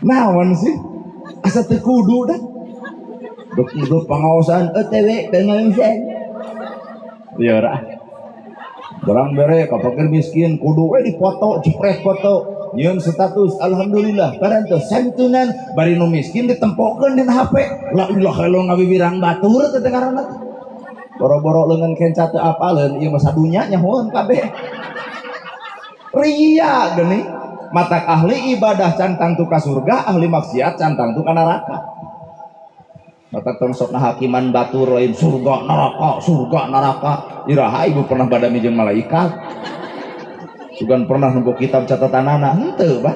Naon sih? Asa teu kudu dah. Duk pangaosan OTW pengaosan. Ieu ra. Barang bere ka fakir miskin kudu we dipoto jepret foto nyieun status alhamdulillah parantos santunan bari nu miskin ditempokeun dina HP. La ilaha illallah ngawibirang batur teh ngaranna teh. Boro-boro leungeun kenca teu apaleun ieu mah sadunya nyahoeun kabeh. Ria geuning matak ahli ibadah can tangtu ka surga, ahli maksiat can tangtu ka neraka. Matak tong sok hakiman batur lain surga neraka, surga neraka. Iraha ibu pernah badami jeung malaikat. Sugan pernah nempo kitab catatanana henteu bah.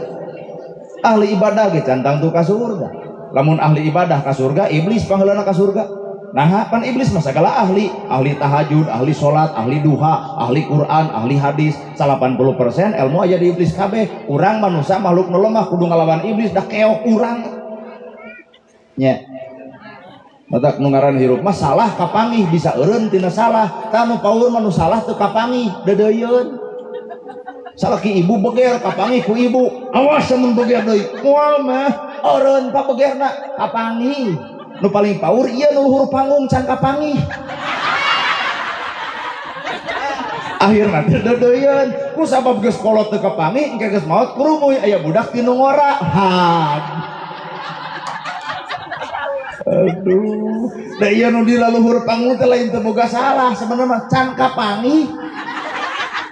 Ahli ibadah ge can tangtu ka surga. Lamun ahli ibadah ka surga, iblis pangheulana ka surga. Nah, pan iblis mah sagala ahli, ahli tahajud, ahli salat, ahli duha, ahli Quran, ahli hadis. 80% ilmu aya di iblis kabeh. Urang manusia makhluk nu lemah kudu ngalawan iblis dah keok urang. Nya. Matak nu ngaran hirup mah salah kapanggih bisa eureun tina salah. Tah nu paur mah nu salah teu kapanggih deudeuyeun. Salaki ibu beger kapanggih ku ibu. Awas mun beger deui. Moal mah eureun pa begerna kapanggih. Nu paling paur ieu nu luhur panggung can kapanggih. Akhirna teh deudeuyeun. Ku sabab geus kolot teu kapanggih engke geus maot kurumuy aya budak ti nu ngora. Ha. Aduh, da ieu nu di laluhur panggung teh lain teu boga salah sebenarnya mah can kapanggih.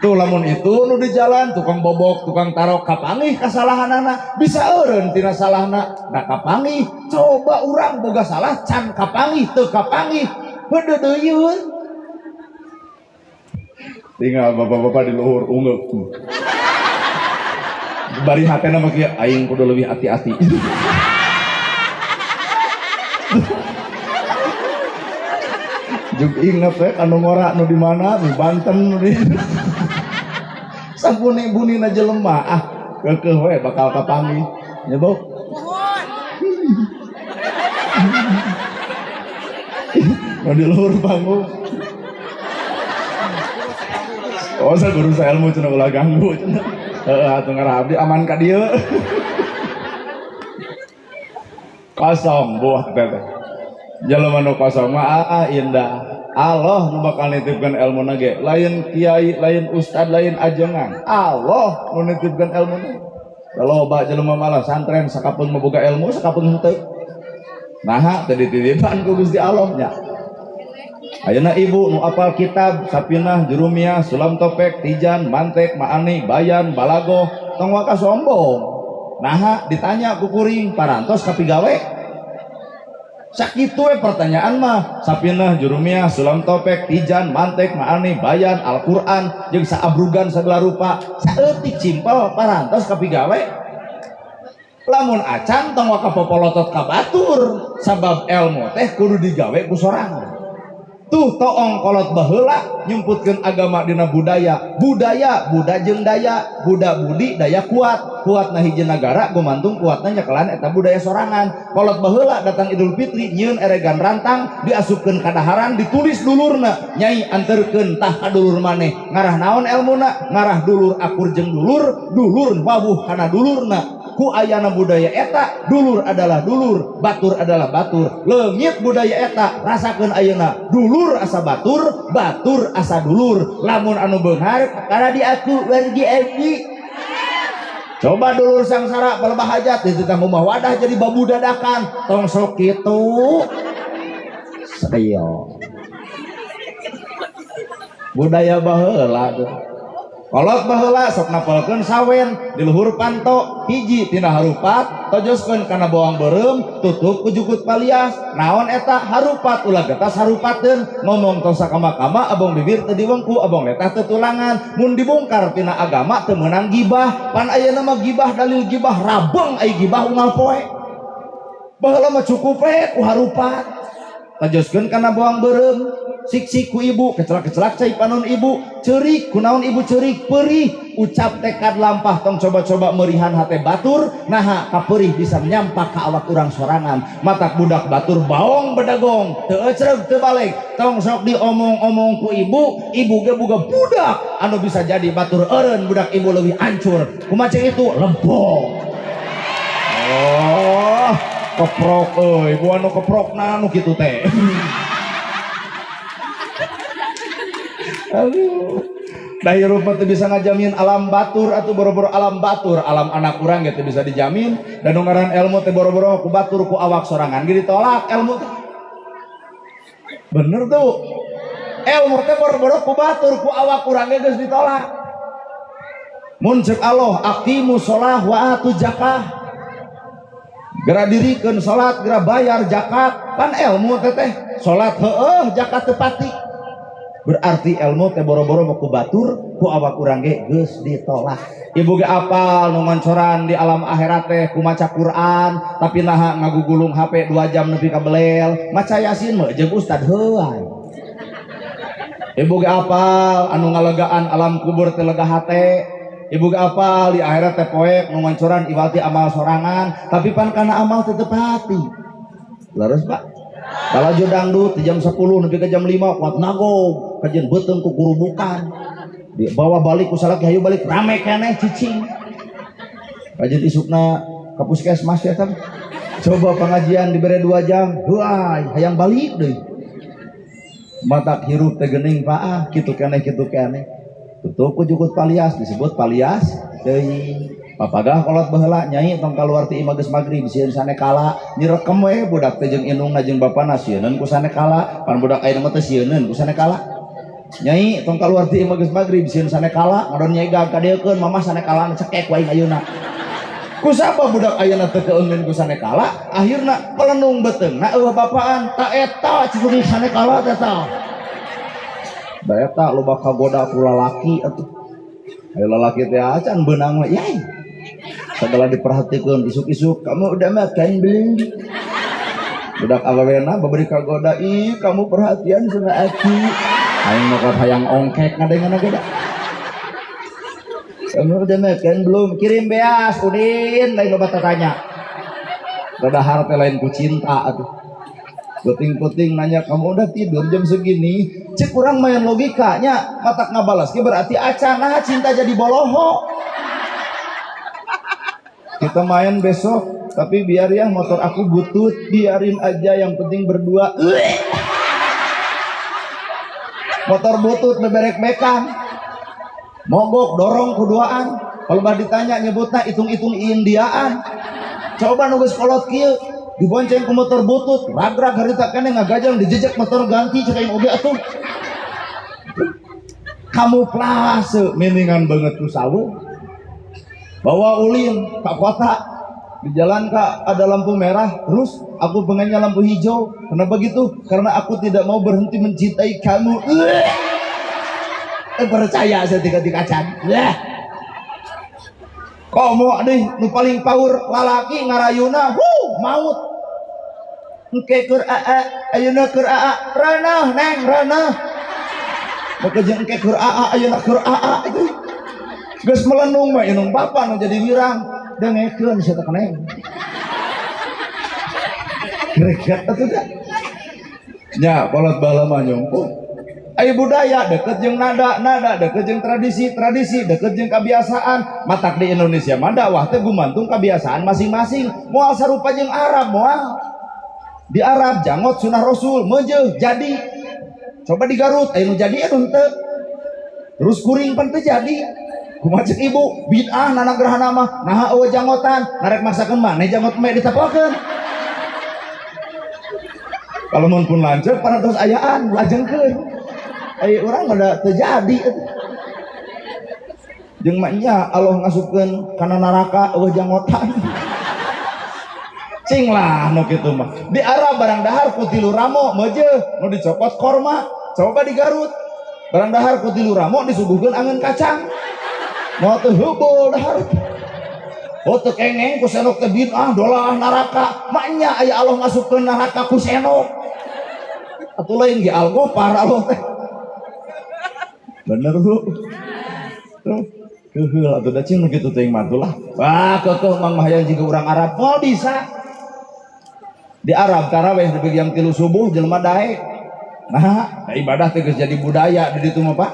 Tuh lamun itu nu di jalan tukang bobok, tukang tarok kapanggih kasalahanana, bisa eureun tina salahna, da kapanggih. Coba urang boga salah can kapanggih, teu kapanggih, heudeudeuyeun. Tinggal bapak-bapak di luhur ungeuk. Bari hatena mah kieu aing kudu leuwih hati-hati. Juk inget we anu ngora nu di mana di Banten nu di sampuni-bunina jelema ah keukeuh we bakal kapanggih nya Bu. Nu di luhur panggung. Oh saguru saelmu cenah ulah ganggu cenah. Heeh atuh ngarah abdi aman ka dieu. Kosong buah teh. Jelema nu kosong mah indah. Allah nu bakal nitipkeun elmuna ge, lain kiai, lain ustad, lain ajengan. Allah nu nitipkeun elmuna. Loba jelema malah santren sakapeung boga ilmu, sakapeung henteu. Naha teu dititipan ku Gusti Allah nya. Ayeuna ibu nu apal kitab Sapinah, Jurumiyah, Sulam Topek, Tijan, Mantek, Maani, Bayan, Balagoh, tong waka sombong. Naha ditanya ku kuring parantos kapigawe. Sakitu we pertanyaan mah Sapinah, Jurumiyah, Sulam Topek, Tijan, Mantek, Maani, Bayan, Al-Qur'an jeung saabrugan sagala rupa. Saeutik simpel parantos kapigawe. Lamun acan tong waka popolotot ka batur sabab elmu teh kudu digawe ku sorangan. Tuh toong kolot baheula nyumputkeun agama dina budaya. Budaya, buda jeung daya, buda budi daya kuat. Kuatna hiji nagara gumantung kuatna nyekelan eta budaya sorangan. Kolot baheula datang Idul Fitri nyieun eregan rantang diasupkeun ka daharan ditulis dulurna. Nyai anterkeun tah ka dulur maneh. Ngarah naon elmuna? Ngarah dulur akur jeung dulur, dulur wawuh kana dulurna. Ku ayana budaya eta dulur adalah dulur, batur adalah batur. Leungit budaya eta rasakeun ayeuna dulur asa batur, batur asa dulur. Lamun anu beunghar karena diaku wargi abdi. Coba dulur sangsara palebah hajat di titah rumah wadah jadi babu dadakan. Tong sok kitu. Sayo. Budaya baheula tuh. Kolot baheula sok napelkeun sawen di luhur panto hiji tina harupat tojoskeun kana bawang beureum tutup ku jukut palias naon eta harupat ulah getas harupateun ngomong tong sakama-kama abong bibir teu diwengku abong letah teu tulangan mun dibongkar tina agama teu meunang gibah pan ayeuna mah gibah dalil gibah rabeng ai gibah unggal poe baheula mah cukup we ku harupat tojoskeun kana bawang beureum sik-sik ku ibu, kecelak-kecelak cai panon ibu, ceurik kunaon ibu ceurik, perih, ucap tekad lampah tong coba-coba merihan hate batur, naha kaperih bisa menyampak ka awak urang sorangan, matak budak batur baong bedagong, teu ecreg teu balik, tong sok diomong-omong ku ibu, ibu ge boga budak, anu bisa jadi batur eureun budak ibu leuwih hancur, kumaha cek itu lempong. Oh, keprok euy, ibu anu keprokna anu kitu teh. Aduh, dah hirup mah teu bisa ngajamin alam batur atau boro-boro alam batur, alam anak urang ge teu bisa dijamin, dan nu ngaran ilmu teh boro-boro ku batur ku awak sorangan ge ditolak ilmu teh. Bener tuh. Ilmu teh boro-boro ku batur ku awak urang ge geus ditolak. Mun ceuk Allah aqimu shalah wa atu zakah. Gera dirikeun salat, gera bayar zakat, pan ilmu teh teh salat heueuh zakat teu pati. Berarti ilmu teh boro-boro mau ku batur ku awak urang ge geus ditolak. Ibu ge apal nu ngoncoran di alam akhirat teh ku maca Quran tapi naha ngagugulung HP 2 jam nepi ka belel maca Yasin mah jeung ustad heuay. Ibu ge apal anu ngalegaan alam kubur teh lega hate. Ibu ge apal di akhirat teh poek nu ngoncoran iwati amal sorangan tapi pan kana amal teh teu pati. Leres Pak? Kalau dangdut di jam 10 nepi ke jam 5 kuat nagog kajian beuteung ku kurubukan dibawa balik ku salaki hayu balik rame keneh cicing kajian isukna ka puskesmas ya tah coba pengajian dibere 2 jam heuay hayang balik deui matak hirup teh geuning paah kitu keneh tutup ku jukut palias disebut palias deui. Papagah kolot baheula nyai tong kaluar ti imah geus magrib sieun sanekala nyirekem we budak teh jeung indungna jeung bapana sieuneun ku sanekala pan budak ayeuna mah teh sieuneun ku sanekala nyai tong kaluar ti imah geus magrib sieun sanekala ngadon nyai gag kadeukeun mamah sanekalana cekek wae ayeuna ku sapa budak ayeuna teu keungeun ku sanekala akhirna pelenung beuteungna eueuh bapaan ta eta cicing sanekala teh ta da eta loba kagoda ku lalaki atuh ayo lalaki teh acan beunang we yai segala diperhatikan isuk-isuk kamu udah makan belum budak awewena baberi kagoda ih kamu perhatian sama aku aing mah hayang ongkek ngadengeuna ge da kamu udah makan belum kirim beas udin lain loba tatanya dadahar teh lain ku cinta atuh puting-puting nanya kamu udah tidur jam segini cek kurang main logikanya matak ngabalas ge berarti acan cinta jadi boloho. Kita main besok, tapi biar ya motor aku butut, biarin aja yang penting berdua. Motor butut beberek-bekan. Mogok dorong kuduaan. Kalau bah ditanya nyebutna hitung-hitung Indiaan. Coba nunggu sekolot kieu, dibonceng ku motor butut, ragrag harita keneh ngagajang dijejek motor ganti cek aing oge atuh. Kamuflase miningan banget ku sawu. Bawa ulin ke kota, di jalan kak ada lampu merah, terus aku pengennya lampu hijau. Kenapa gitu? Karena aku tidak mau berhenti mencintai kamu. Percaya saya tiga-tiga can. Komo deh, nu paling power lalaki ngarayuna, maut. Engke keur aa, ayeuna keur aa, ranah neng ranah. Maka jeung engke keur aa, ayeuna keur aa itu. Geus melenung mah indung bapa nu jadi wirang dengekeun sia teh neng. Greget atuh da. Nya kolot baheula mah nyungkung. Aya budaya deket jeung nada, nada deket jeung tradisi, tradisi deket jeung kebiasaan. Matak di Indonesia mah dakwah teh gumantung kebiasaan masing-masing. Moal sarupa jeung Arab moal. Di Arab janggot sunah Rasul meujeuh jadi. Coba di Garut aya nu jadi anu henteu. Terus kuring pan teu jadi. Kumaha cek ibu bid'ah nana gerhana mah naha eueuh janggotan narek maksakeun maneh janggot me ditepokeun. Kalau mun pun lanceuk parantos ayaan lajengkeun. Ai urang mah da teu jadi. Jeung mah nya Allah ngasupkeun kana neraka eueuh janggotan. Cing lah nu kitu mah. Di Arab barang dahar ku tilu ramo meujeuh nu dicopot korma. Coba di Garut barang dahar ku tilu ramo disuguhkeun angeun kacang. Mau teu heubeul dahar. Oh teu kengeng ku senok teh bid'ah dolah neraka. Maknya aya Allah ngasupkeun neraka ku senok. Atuh lain ge Al-Ghaffar Allah teh. Bener lu. Tuh keuheul atuh da cing nu kitu teuing mah atuh lah. Wah keukeuh mang mah hayang jiga urang Arab moal bisa. Di Arab taraweh di jam 3 subuh jelema daek. Nah, ibadah teh geus jadi budaya di ditu mah Pak.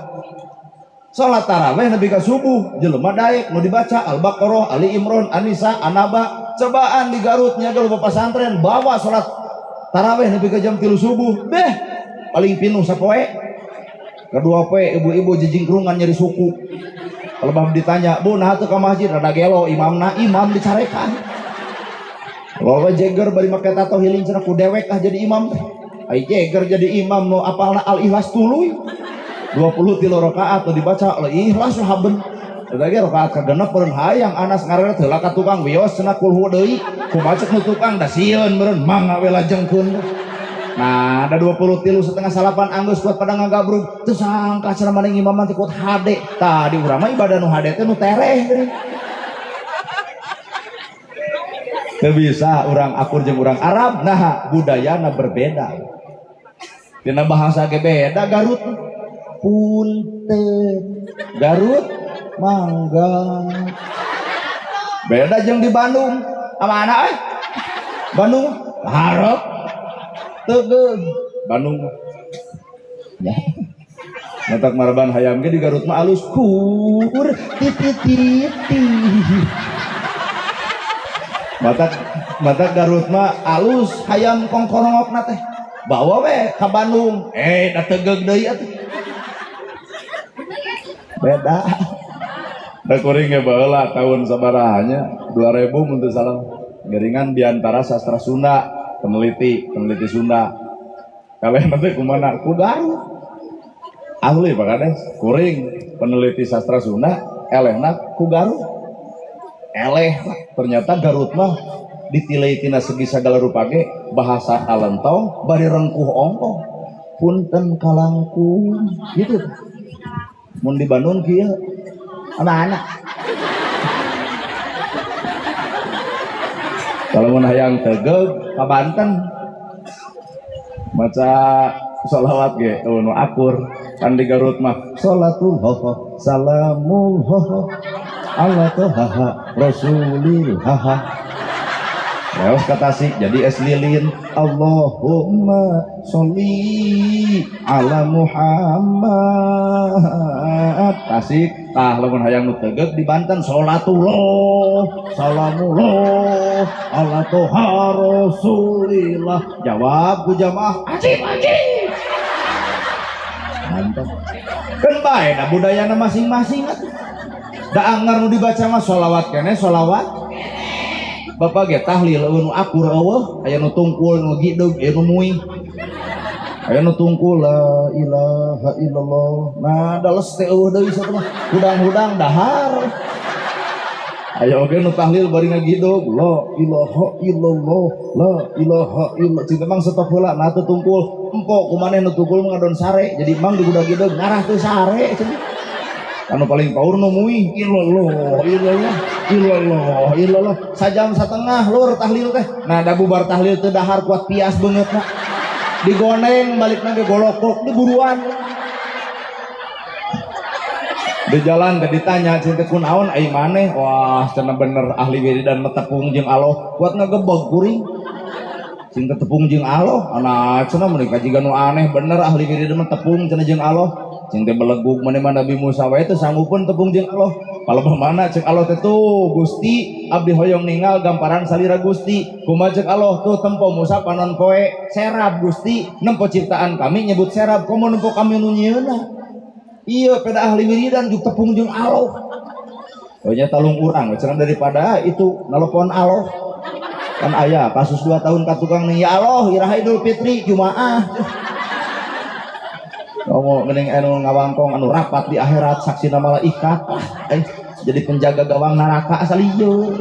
Salat taraweh nepi ka subuh jelema daek nu dibaca Al-Baqarah, Ali Imran, An-Nisa, An-Naba. Cobaan di Garut nya ge loba pasantren bawa salat taraweh nepi ka jam 3 subuh. Beh, paling pinuh sapoe. Kedua poe ibu-ibu jejingkrungan nyeri suku. Kalau bab ditanya, "Bu, naha teu ka masjid?" Rada gelo imamna, imam dicarekan. Loba jeger bari make tato healing cenah ku dewek ah jadi imam. Ai jeger jadi imam nu apalna Al-Ikhlas tuluy. 23 rakaat nu dibaca Al-Ikhlas haben. Eta ge rakaat kagenep meureun hayang Anas ngaranna teu ka tukang wios cenah kulhu deui. Kumaha cek nu tukang da sieun meureun mangga we lajengkeun. Nah, ada 23 setengah salapan anggeus kuat pada ngagabrug. Teu sangka cenah maneh imaman teh kuat hade. Tah di urang mah ibadah nu hade teh nu tereh geuning. Teu bisa urang akur jeung urang Arab, nah budayana berbeda. Dina bahasa ge beda Garut. Punten Garut mangga. Beda jeung di Bandung. Amana euy? Bandung hareup tegeung Bandung. Ya. Matak marban hayam ge di Garut mah alus kur titi. Matak Garut mah alus hayam kongkorongokna teh. Bawa we ka Bandung. Da tegeung deui atuh. Beda. Da kuring ge baheula tahun sabarahanya 2000 mun teu salah. Geringan diantara sastra Sunda, peneliti Sunda. Kalian nanti kumana? Ku Garut. Ahli Pak Kades, kuring peneliti sastra Sunda, elehna ku Garut. Eleh ternyata Garut mah ditilai tina segi sagala rupa ge bahasa alentong bari rengkuh ongkoh. Punten kalangkung gitu. Mun di Bandung kieu anak-anak. Kalau mun hayang tegeug ka Banten maca sholawat ge nu akur. Kan di Garut mah sholatullah salamullah ala tohaha rasulillah. Leos ka Tasik jadi es lilin Allahumma sholli ala Muhammad. Tasik tah lamun hayang nu tegeug di Banten sholatullah salamullah ala toha rasulillah. Jawab ku jamaah ajib ajib. Mantap. Kan bae da budayana masing-masing atuh. Da anggar nu dibaca mah sholawat keneh sholawat. Bapak ge tahlil eueuh nu akur eueuh, aya nu tungkul nu gideug, aya nu muih. Aya nu tungkul la ilaha illallah. Nah, dales teh eueuh deui satemah. Hudang-hudang dahar. Aya oge nu tahlil bari ngagidog la ilaha illallah, la ilaha illallah. Cing mang stop heula nah teu tungkul. Empok kumaneh nu tungkul ngadon sare, jadi mang digudag-gideg ngarah teu sare cenah. Anu paling paur nu muih illallah illallah illallah illallah sajam satengah lur tahlil teh. Nah da bubar tahlil teu dahar kuat pias beungeutna. Digoneng balikna ge golokok diburuan. Di jalan teh ditanya cing teh kunaon ai maneh? Wah cenah bener ahli wiridan metepung jeung Allah kuat ngagebeg kuring. Cing teh tepung jeung Allah, anak cenah mun kajiga nu aneh bener ahli wirid mah tepung cenah jeung Allah. Cing teh belegug maneh mah Nabi Musa wae teu sanggupeun tepung jeung Allah. Palebah mana cek Allah teh tuh Gusti abdi hoyong ninggal gamparan salira Gusti. Kumaha cek Allah tuh tempo Musa panon poe serab Gusti nempo ciptaan kami nyebut serab komo nempo kami nu nyieunna. Iya peda ahli wiridan juk tepung jeung Allah. Nya talung urang cenah daripada itu nelpon Allah. Kan aya kasus 2 tahun ka tukang nih ya Allah iraha Idul Fitri Jumaah. Ngomong geuning anu ngawangkong anu rapat di akhirat saksina malaikat jadi penjaga gawang neraka asal ieu.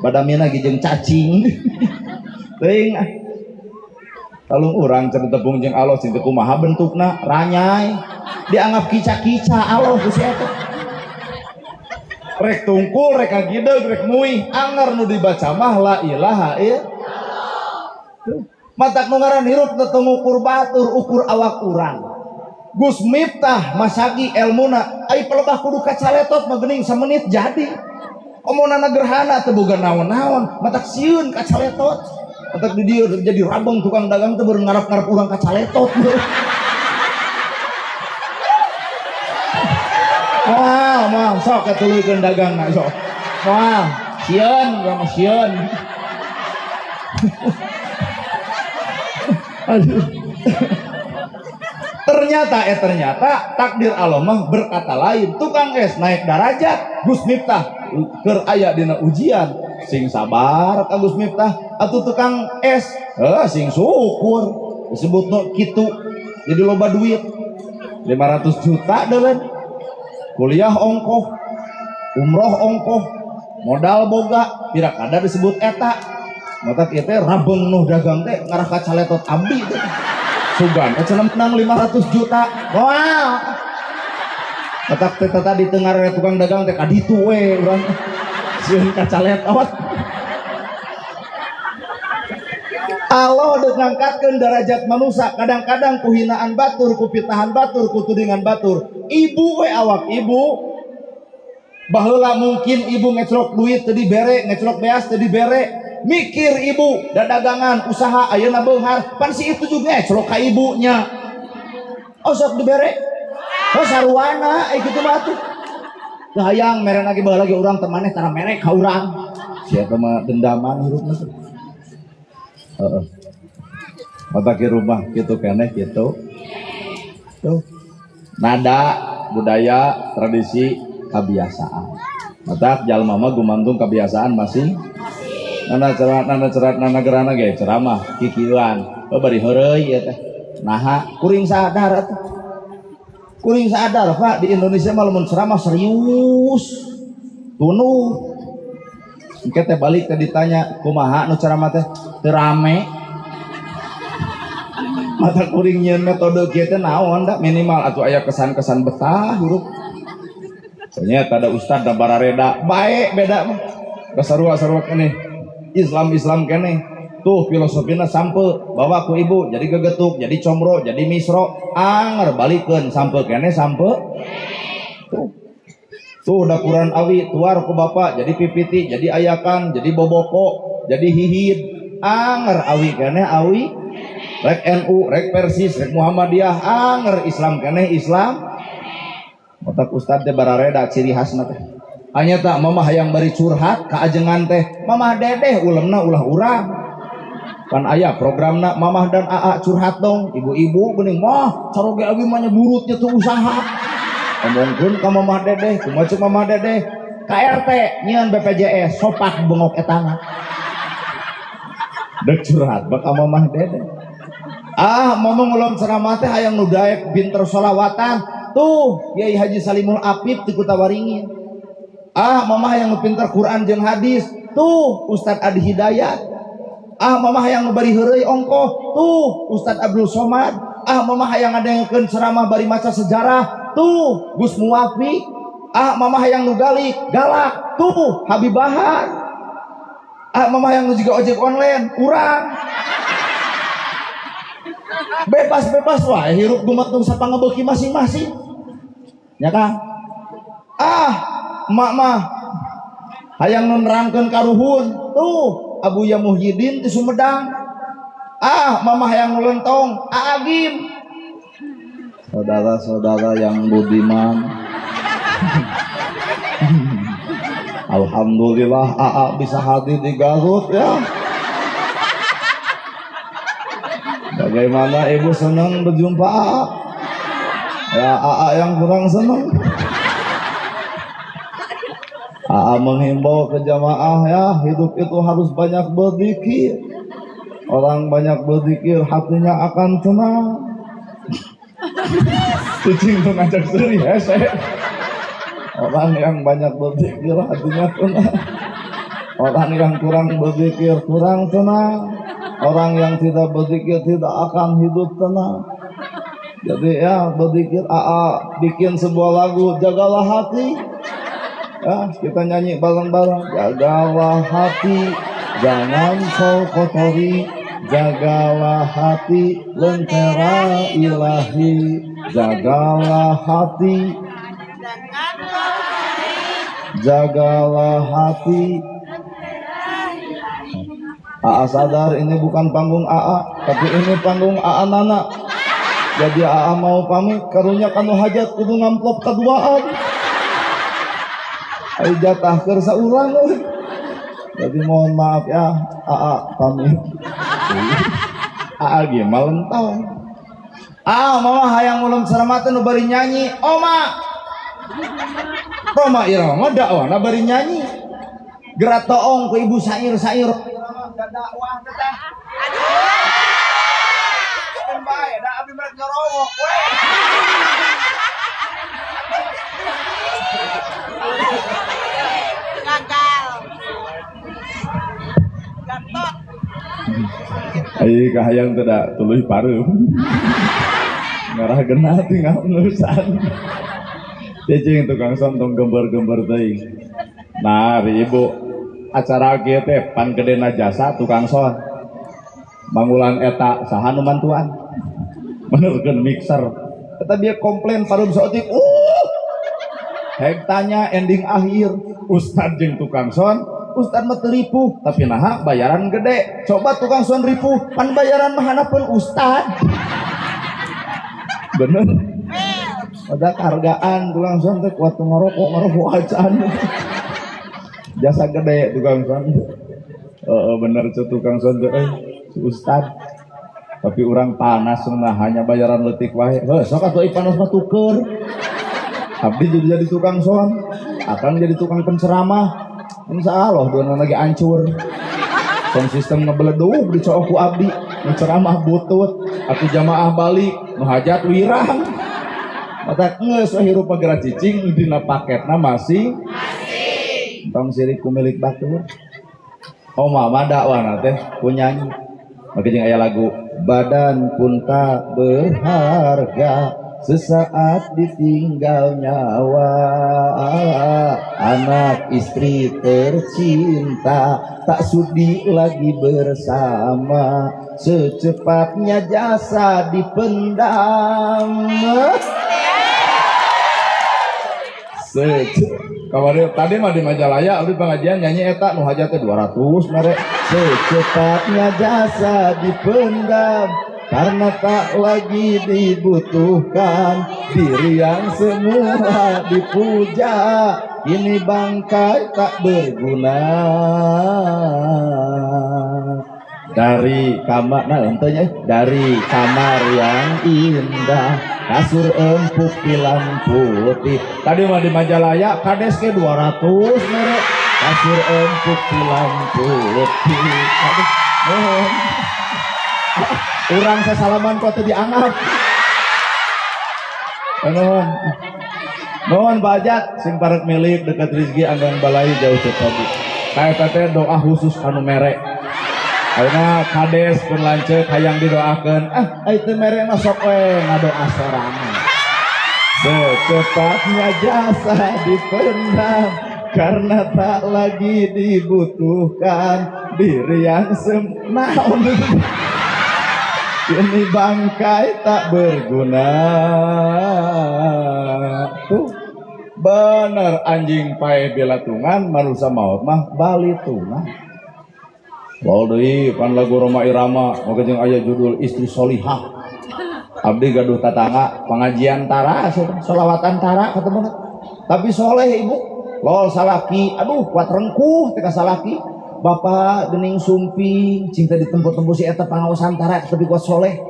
Badamina ge jeung cacing. Teuing talung urang cenah tepung jeung Allah cing teu kumaha bentukna ranyai dianggap kica-kica Allah ku si eta. Rek tungkul, rek kagideug, rek muih, anger nu dibaca mah la ilaha illallah. Matak nu ngaran hirup teu ngukur batur, ukur awak urang. Gus Miftah masagi elmuna, ai pelebah kudu kacaletot mah geuning samenit jadi. Omonana gerhana teu boga naon-naon, matak sieun kacaletot. Matak di dieu jadi rabeng tukang dagang teh beureun ngarep-ngarep urang kacaletot. Moal, moal, sok katuluykeun dagangna sok. Moal, sieun, urang mah sieun. Aduh. Ternyata takdir Allah mah berkata lain. Tukang es naik darajat, Gus Miftah keur aya dina ujian. Sing sabar ka Gus Miftah, atuh tukang es, sing syukur. Disebutna kitu. Jadi loba duit. 500 juta deuleu. Kuliah ongkoh, umroh ongkoh, modal boga, pira kada disebut eta. Matak ieu teh rabeng nu dagang teh ngarah ka caletot abdi teh. Sugan cenah menang 500 juta. Moal. Matak teh tadi teu ngarah tukang dagang teh ka ditu we urang. Sieun ka caletot. Allah deuk ngangkatkeun derajat manusia kadang-kadang ku hinaan batur, ku pitahan batur, ku tudingan batur. Ibu we awak ibu. Baheula mungkin ibu ngecrok duit teu dibere, ngecrok beas teu dibere. Mikir ibu dadagangan usaha ayeuna beunghar, pan si itu juga ngecrok ka ibunya. Oh sok dibere. Oh sarwana ai kitu mah atuh. Teu hayang mere lagi baheula ge urang teh maneh tara mere ka urang. Sia mah dendaman hirupna teh. Heeh. Mata ke rumah gitu keneh gitu. Tuh. Nada, budaya, tradisi, kebiasaan. Matak jalma mah gumantung kebiasaan masing. Nana cerat, nana cerat, nana gerana ge ceramah kikieuan. Oh bari heureuy ieu teh. Naha kuring sadar atuh. Kuring sadar Pak di Indonesia mah lamun ceramah serius. Tunuh. Engke teh balik teh ditanya kumaha nu ceramah teh teu rame. Mata kuring nyieun metode kieu teh naon da minimal atuh aya kesan-kesan betah hirup. Ternyata ada ustad da barareda bae beda mah. Da sarua-sarua keneh. Islam-Islam keneh. Tuh filosofina sampe bawa ku ibu jadi gegetuk, jadi comro, jadi misro, anger balikeun sampe keneh sampe. Tuh. Tuh dapuran awi tuar ku bapak jadi pipiti, jadi ayakan, jadi boboko, jadi hihid. Anger awi keneh awi. Rek NU, rek Persis, rek Muhammadiyah, anger Islam keneh Islam. Otak ustad teh barareda ciri khasna teh. Hanya tak mamah hayang bari curhat ka ajengan teh, mamah dedeh ulemna ulah urang. Pan aya programna mamah dan aa curhat dong, ibu-ibu geuning mah caroge abi mah nyeburutnya tuh usaha. Omongkeun ka mamah dedeh, kumaha ceuk mamah dedeh? Ka RT nyieun BPJS sopak bengok etana. Dek curhat bak ka mamah dedeh. Ah, mamah ngulom ceramah teh hayang nu daek pinter sholawatan. Tuh, Kiai Haji Salimul Apip ti Kutawaringin. Ah, mamah hayang nu pinter Quran jeung hadis. Tuh, Ustad Adi Hidayat. Ah, mamah hayang nu bari heureuy ongkoh. Tuh, Ustad Abdul Somad. Ah, mamah hayang ngadengekeun ceramah bari maca sejarah. Tuh, Gus Muwafi. Ah, mamah hayang nu galik, galak. Tuh, Habib Bahar. Ah, mamah hayang nu jiga ojek online, urang. Bebas-bebas wae hirup gumantung sapangebeuki masing-masing. Ya Kang? Ah, emak mah hayang nu nerangkeun karuhun. Tuh, Abuya Muhyiddin di Sumedang. Ah, mamah yang ngelentong, Agim. Saudara-saudara yang budiman. Alhamdulillah AA bisa hadir di Garut ya. Bagaimana ibu senang berjumpa AA? Ya AA yang kurang senang. AA menghimbau ke jamaah ya, hidup itu harus banyak berzikir. Orang banyak berzikir hatinya akan tenang. Cicing tuh ngajak seri hese. Orang yang banyak berzikir hatinya tenang. Orang yang kurang berzikir kurang tenang. Orang yang tidak berzikir tidak akan hidup tenang. Jadi ya berzikir, AA bikin sebuah lagu jagalah hati. Ya, kita nyanyi bareng-bareng. Jagalah hati, jangan kau kotori. Jagalah hati, lentera ilahi. Jagalah hati, jagalah hati. AA sadar ini bukan panggung AA, tapi ini panggung AA Nana. Jadi AA mau pamit, karunya kanu hajat kudu ngamplop kaduaan. Ayo jatah keur saurang. Jadi mohon maaf ya, AA pamit. AA ge malentang. Ah, mama hayang ulum ceramah teh nu bari nyanyi. Oma. Roma Irama dakwahna bari nyanyi. Gerak toong ku ibu sair-sair. Dakwah teh. Aduh. Keun bae da abdi merek nyorowok we. Gagal. Gatot. Ai kahayang teh da tuluy pareum. Ngarah genah tinggal urusan. Cicing tukang son tong gember-gember teuing. Nah, ibu acara kieu teh pan gedena jasa tukang son. Mangulan eta saha nu mantuan. Benerkeun mixer. Eta dia komplain pareum saeutik. Hek tanya ending akhir, ustad jeung tukang son, ustad mah teu ripuh, tapi naha bayaran gede. Coba tukang son ripuh, pan bayaran mah hanapeun ustad. Bener. Ada kehargaan tukang son teh kuat ngerokok ngerokok acan. Jasa gede tukang son. Bener tuh tukang son teh ustad. Tapi orang panas nah hanya bayaran leutik wae. Heuh sok atuh panas mah tuker. Abdi jadi tukang son, akang jadi tukang penceramah. Insya Allah dua lagi hancur. Sound system ngebeledug dicook ku abdi, ngeceramah butut, atuh jamaah balik, nu hajat wirang. Mata geus we hirup geura cicing dina paketna masih masih. Tong sirik ku milik batur. Oh mama dakwana teh ku nyanyi. Make jeung aya lagu badan pun tak berharga sesaat ditinggal nyawa, anak istri tercinta tak sudi lagi bersama, secepatnya jasa dipendam. Kamari tadi mah di Majalaya abdi pengajian nyanyi eta nu hajat teh 200 mere. Secepatnya jasa dipendam karena tak lagi dibutuhkan, diri yang semula dipuja ini bangkai tak berguna. Dari kamar, nah entenya, dari kamar yang indah, kasur empuk tilam putih. Tadi mah di Majalaya kades ke 200 mere. Kasur empuk tilam putih. Aduh, mohon. Urang sasalaman kok teu dianggap. Nuhun. Nuhun bajat sing parek milik dekat rezeki anggang balai jauh teu. Kaeta teh doa khusus anu mere. Ayeuna kades pun lanceuk hayang didoakeun. Ah, ai teu mere mah sok we ngadoa sorangan. Secepatnya jasa dipendam karena tak lagi dibutuhkan, diri yang semnaon. Ini bangkai tak berguna. Tuh bener anjing pae belatungan manusia maut mah balitungan. Lol deui pan lagu Rhoma Irama moga jeung aya judul Istri Solihah. Abdi gaduh tatangga pengajian tara solawatan tara ketemu tapi soleh ibu lol salaki aduh kuat rengkuh teh ka salaki bapak gening sumping cinta ditempo-tempo si eta pangaosan tara tapi kuat soleh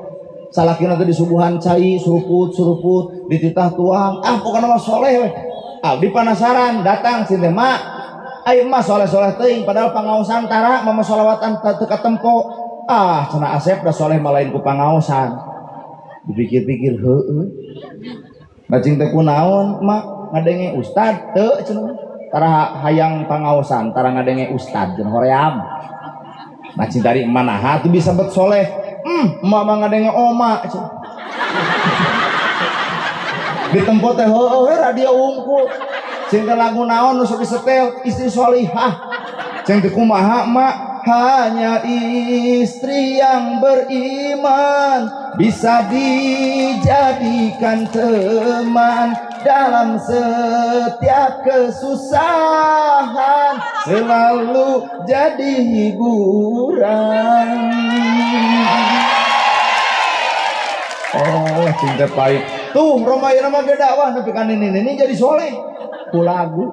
salakina teh disuguhan cai suruput-suruput dititah tuang ah pokona mah soleh we. Abdi panasaran datang cinta mak ayo mah soleh-soleh teuing padahal pangaosan tara mama solawatan teu katempo ah cenah Asep da soleh mah lain ku pangaosan. Dipikir-pikir heueuh. Bacing teh kunaon mak ngadenge ustad teu cenah. Tara hayang pangaosan, tara ngadenge ustad cenah hoream. Bacing tadi manaha tuh bisa bet soleh. Emak mah ngadenge oma cenah. Ditempo teh heueuh we radio unggul. Cing teh lagu naon nu sok disetel istri solihah. Cing teh kumaha mak? Hanya istri yang beriman bisa dijadikan teman dalam setiap kesusahan selalu jadi hiburan. Oh cinta pahit tuh Rhoma Irama ge dakwah nepi ka nini-nini jadi soleh ku lagu.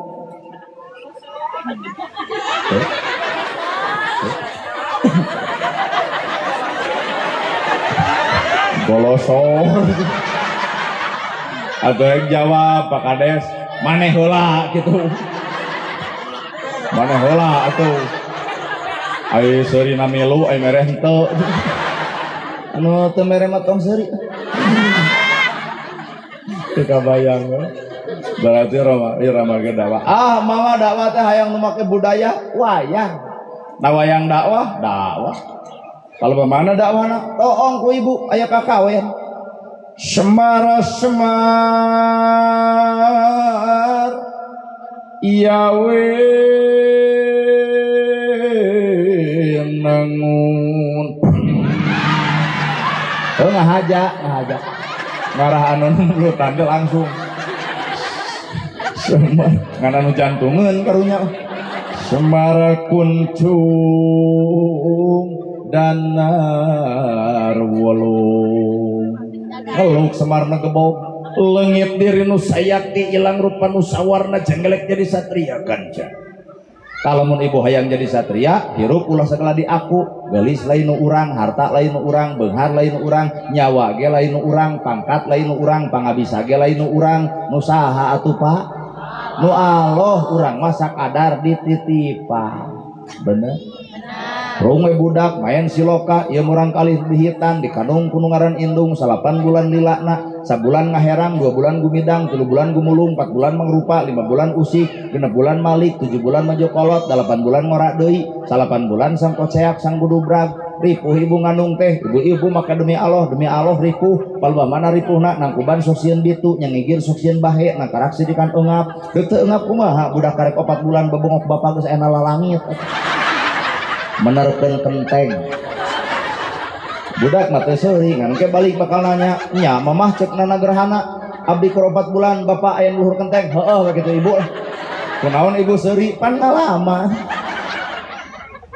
Golosor atau yang jawab Pak Kades maneh heula gitu maneh heula atuh ai seurina milu ai mere henteu anu teu mere mah tong seuri teu kabayang berarti Rhoma Irama ge dakwah ah mama dakwah teh hayang nu make budaya wayang nah wayang dakwah dakwah kalau bagaimana dakwahna toong ku ibu aya kakawen Semar semar yawe nangun oh ngahaja ngahaja ngarah anu lu tanda langsung Semar ngan anu jantungeun karunya Semar kuncung danar wolung ngeluk Semarna gebog leungit diri nu sayakti ilang rupa nu sawarna jenggelek jadi satria kanca. Kalau mun ibu hayang jadi satria hirup ulah segala di aku gelis lain nu urang harta lain nu urang beunghar lain nu urang nyawa ge lain nu urang pangkat lain nu urang pangabisa ge lain nu urang nu saha atuh Pak nu Allah urang mah sakadar dititipan bener. Rungwe budak main siloka ieu murang kali dihitan dikandung ku nu ngaran indung 8 bulan lilana sabulan ngaherang 2 bulan gumidang 3 bulan gumulung 4 bulan mangrupa 5 bulan usik 6 bulan malik 7 bulan majokolot 8 bulan ngorak deui 8 bulan sang koceak sang budubrag ripuh ibu ngandung teh ibu-ibu maka demi Allah ripuh palebah mana ripuhna nangkuban sok sieun bitu nyangigir sok sieun bahe nangkarak sidikan eungap deuk teu eungap kumaha budak karek 4 bulan bebongok bapak geus aya lalangit menerkeun kenteng budak mah teu seuri ngan ke balik bakal nanya nya mamah cek nana gerhana abdi keur 4 bulan bapak aya luhur kenteng heueuh kitu ibu lah kunaon ibu seuri pan lama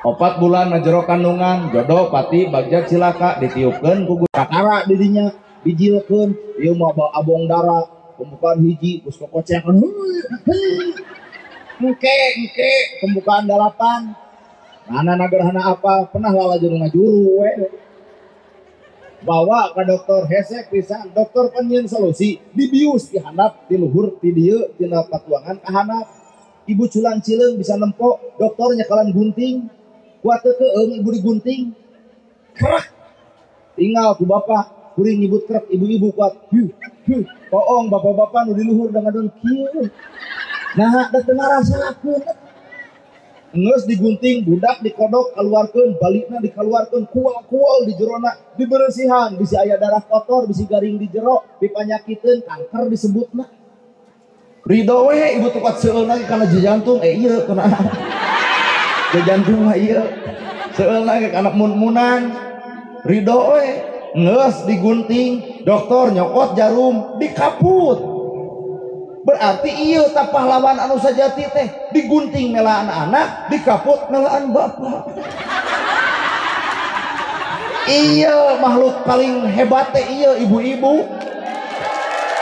4 bulan na jero kandungan jodoh pati bagja cilaka ditiupkeun ku kakara di dinya bijilkeun ieu mah abong darah pembukaan hiji geus kokocekan engke engke pembukaan 8 mana nagerhana apa pernah lala juru ngajuru we bawa ke dokter hesek pisan dokter penyin solusi dibius dihandap di luhur di dieu tina patuangan kahandap ibu culang cileung bisa nempo dokter nyekalan gunting kuat teu keung ibu digunting krek tinggal ku bapak kuring nyebut krek ibu-ibu kuat hu hu toong bapak-bapak nu di luhur da ngadon kieu nah da teu ngarasakeun Ngeus digunting, budak dikodok, keluarkan, balikna dikeluarkan, kual-kual di jerona, dibersihan, bisi aya darah kotor, bisi garing di jero, dipanyakiteun, kanker disebutna. Ridho we ibu tukat seueulna kana jantung, ieu kana. Jantung mah ieu. Seueulna kana mun-munan. Ridho we, ngeus digunting, dokter nyokot jarum, dikaput. Berarti iya tak pahlawan anu sajati teh digunting melaan anak, dikaput melaan bapak. Iya makhluk paling hebat teh iya ibu-ibu.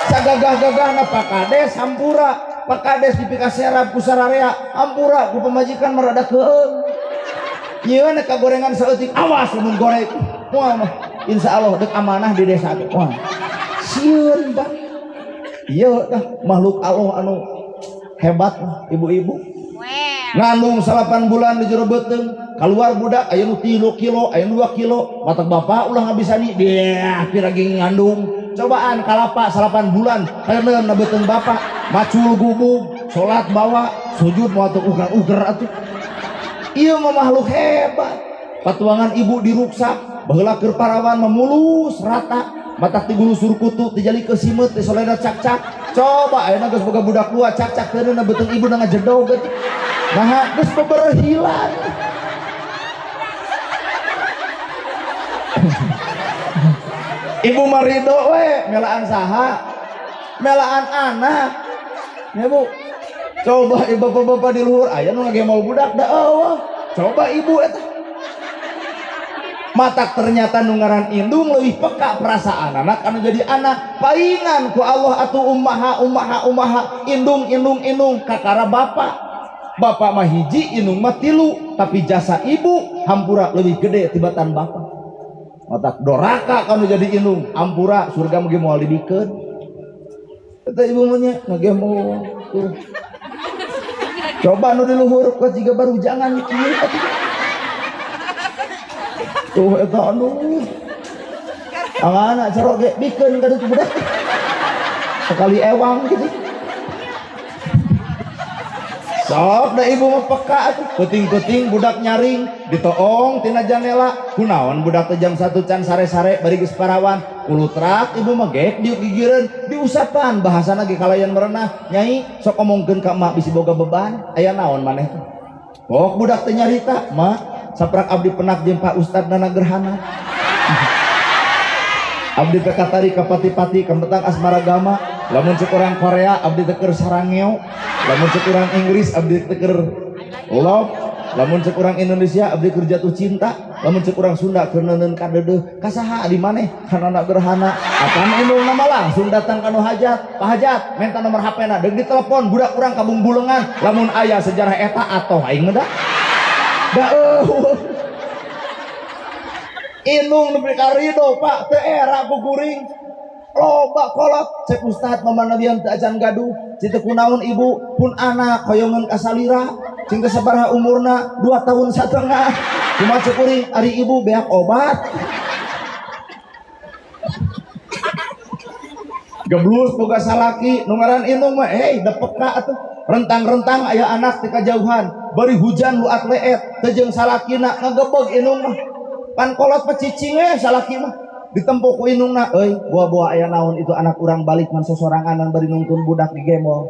Sagagah-gagahna Pak Kades hampura, Pak Kades dipikaserap ku sararea hampura ku pamajikan merada keung. Ieu nek kagorengan saeutik awas lamun goreng. Moal mah insyaallah deuk amanah di desa teh. Wah. Sieun Pak. Iya dah makhluk Allah anu hebat ibu-ibu. Ngandung 8 bulan di jero beuteung, keluar budak aya nu 3 kilo, aya nu 2 kilo, matak bapak ulah ngabisani dia piragi ngandung. Cobaan kalapa 8 bulan kareuna na beuteung bapak, macul gubug, salat bawa, sujud moal teu ugar-ugar atuh. Ieu mah makhluk hebat. Patuangan ibu diruksak, baheula keur parawan mah mulus rata. Matak ti gulusur kutu dijali ke simeut ti soleda cak-cak. Coba ayeuna geus boga budak dua cak-cak teu na beuteung ibu na ngajedog atuh. Nah geus beberhilan. Ibu mah ridho we melaan saha? Melaan anak. Ya Bu. Coba ibu bapak-bapak di luhur aya nu ngagemol budak da eueuh. Coba ibu eta. Matak ternyata nu ngaran indung leuwih peka perasaan anak anu jadi anak paingan ku Allah atuh ummaha ummaha ummaha indung indung indung kakara bapak. Bapak mah hiji indung mah tilu tapi jasa ibu hampura leuwih gede tibatan bapak. Matak doraka kanu jadi indung hampura surga mah ge moal dibikeun. Eta ibu mah nya ngagemol tuh. Coba nu di luhur kok jiga baru jangan kieu atuh. Tuh eta aduh. Anak cero ge bikeun ka ditu budak. Sekali ewang gitu. Sok da ibu mah peka atuh. Peuting-peuting budak nyaring ditoong tina janela. Kunaon budak teh jam 1 can sare-sare bari geus parawan. Kulutrak ibu mah gek diuk gigireun diusapan bahasana ge kalayan merenah. Nyai sok omongkeun ka emak bisi boga beban. Aya naon maneh teh? Pok budak teh nyarita, "Mak, saprak abdi penak jeung Pak Ustad Nana Gerhana." Abdi teh katari ka pati-pati kempetang asmara gama. Lamun cek urang Korea abdi teh keur sarangeo. Lamun cek urang Inggris abdi teh keur love. Lamun cek urang Indonesia abdi keur jatuh cinta. Lamun cek urang Sunda keur neuneun kadeudeuh. Ka saha di maneh? Ka Nana Gerhana. Apan indungna mah langsung datang ka nu hajat. Pak Hajat minta nomor HP-na. Deuk ditelepon budak urang ka bungbulengan. Lamun aya sejarah eta atoh aing mah da. Da eueuh. Indung nepi ka ridho Pak teu era ku kuring. Loba kolot cek ustad mamanabian teu acan gaduh. Cik teu kunaon ibu pun anak hoyongeun ka salira. Cing teh sabaraha umurna 2 tahun satengah. Kumaha cek kuring ari ibu beak obat. Geblus boga salaki nu ngaran indung mah da peka atuh. Rentang-rentang aya anak ti kajauhan, bari hujan luat leet, teu jeung salakina ngagebeg indung mah. Pan kolot mah cicing we salaki mah. Ditempo ku indungna, euy, buah-buah aya naon itu anak urang balik man sosoranganan bari nungtun budak digemol.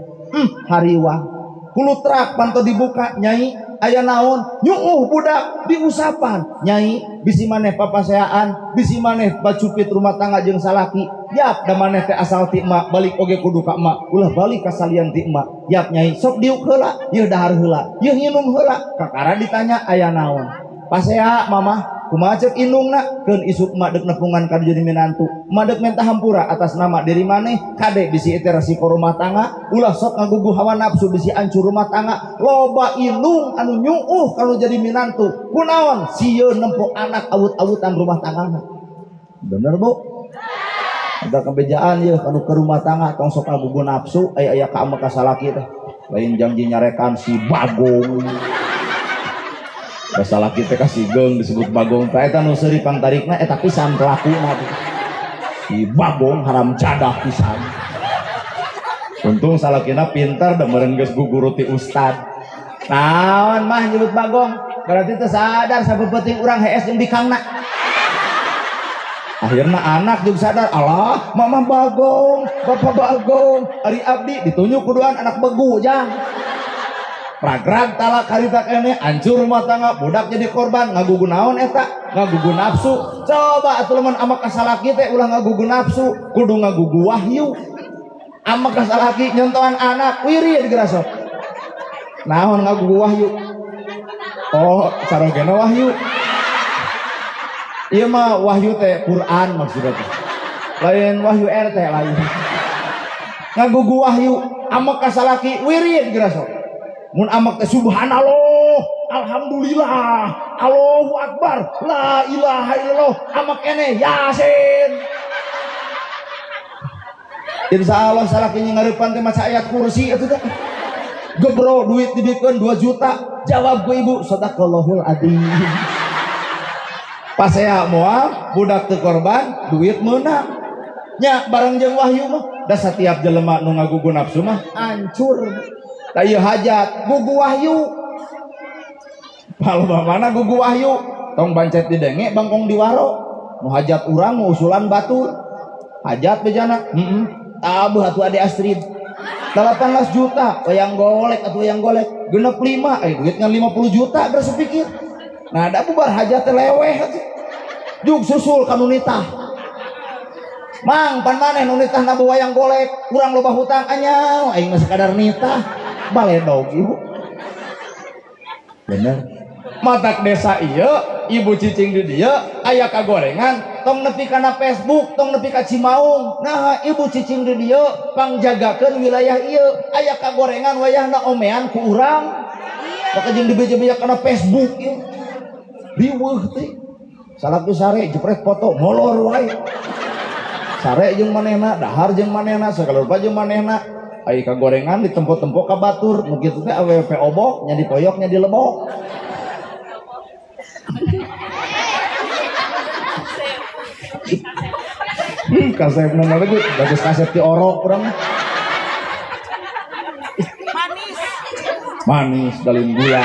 Hariwang. Kulutrak panto dibuka, nyai aya naon, nyuuh budak diusapan. Nyai bisi maneh papaseaan, bisi maneh bacupit rumah tangga jeung salaki. Yap, da maneh teh asal ti emak, balik oge kudu ka emak, ulah balik ka salian ti emak. Yap nyai, sok diuk heula, yeuh dahar heula, yeuh nginum heula. Kakara ditanya aya naon. Pasea mamah, kumaha ceuk indungna, keun isuk emak deuk nepungan ka jadi minantu. Emak deuk minta hampura atas nama diri maneh, kade bisi ieu teh resiko rumah tangga, ulah sok ngagugu hawa nafsu bisi hancur rumah tangga. Loba indung anu nyuuh kalau jadi minantu. Kunaon sieun nempo anak awut-awutan rumah tanggana. Bener Bu? Ada kebejaan ya kalau ke rumah tangga tong sok ngagugu nafsu aya aya ka ama ka salaki teh. Lain janji nyarekan si Bagong. Salaki teh kasih geng disebut Bagong teh eta nu seuri pangtarikna eta pisan pelakuna. Si Bagong haram jadah pisan. Untung salakina pintar da meureun geus guguru ti ustad. Naon mah nyebut Bagong? Berarti teu sadar sapeupeting urang hees jeung bikangna. Akhirnya anak juga sadar, Allah, mama Bagong, bapak Bagong, ari abdi ditunjuk kuduan anak begu jang. Ragrag talak harita kene, hancur rumah tangga, budak jadi korban, ngagugu naon eta, ngagugu nafsu. Coba atuh lamun amak ka salaki teh ulah ngagugu nafsu, kudu ngagugu wahyu. Amak ka salaki nyontohan anak, wirid gerasok. Naon ngagugu wahyu? Oh, sarogena wahyu. Ieu mah wahyu teh Quran maksudna teh. Lain wahyu RT lain. Ngagugu wahyu amek ka salaki wirid geura sok. Mun amek teh subhanallah, alhamdulillah, Allahu akbar, la ilaha illallah, amek keneh yasin. Insya Allah salaki ngareupan teh maca ayat kursi atuh teh. Gebro duit dibikeun 2 juta, jawab ku ibu sadaqallahul adzim. Pasea moal budak teu korban duit meunang. Nya bareng jeung wahyu mah da satiap jelema nu ngagugu nafsu mah hancur. Da ieu hajat gugu wahyu. Palebah mana gugu wahyu tong bancet didenge bangkong diwaro. Nu hajat urang nu usulan batur. Hajat bejana heeh. Tabuh atuh ade Astrid. 18 juta wayang golek atuh wayang golek genep 5 duit ngan 50 juta geus pikir. Nah, ada bubar hajat leweh atuh. Juk susul ka nu nitah. Mang pan maneh nu nitah na wayang golek, urang loba hutang anyau aing mah sakadar nitah. Baledog ibu. Bener. Matak desa ieu, ibu cicing di dieu aya kagorengan, tong nepi kana Facebook, tong nepi ka Cimaung. Nah, ibu cicing di dieu pangjagakeun wilayah ieu, aya kagorengan wayahna omean ku urang. Maka jeung dibeja-beja kana Facebook ieu. Riweuh teh. Salaki sare jepret foto molor wae. Sare jeung manehna, dahar jeung manehna, sagala rupa jeung manehna. Ai kagorengan ditempo-tempo ka batur, nu kitu teh awewe obok nya dipoyok nya dilebok. Kasep nu mah bagus kasep ti orok urang. Manis. Manis dalin gula.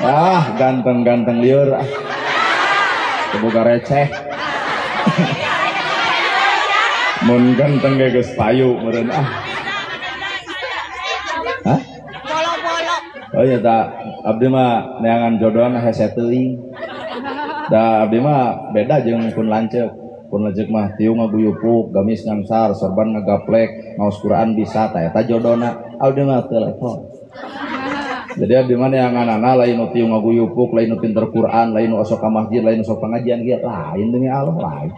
Ah, ganteng-ganteng liur ah. Teu receh. Mun ganteng ge geus payu meureun ah. Hah? Bolo-bolo. Oh iya ta, abdi mah neangan jodohan hese teuing. Da abdi mah beda jeung pun lanceuk. Pun lanceuk mah tiung ngaguyupuk, gamis ngangsar, sorban ngagaplek, ngaos Quran bisa ta eta jodona. Abdi mah teu level. Jadi abdi mah neanganana lain nu tiung ngaguyupuk, lain nu pinter Quran, lain nu osok ka masjid, lain nu sok pengajian kieu, lain demi Allah lain.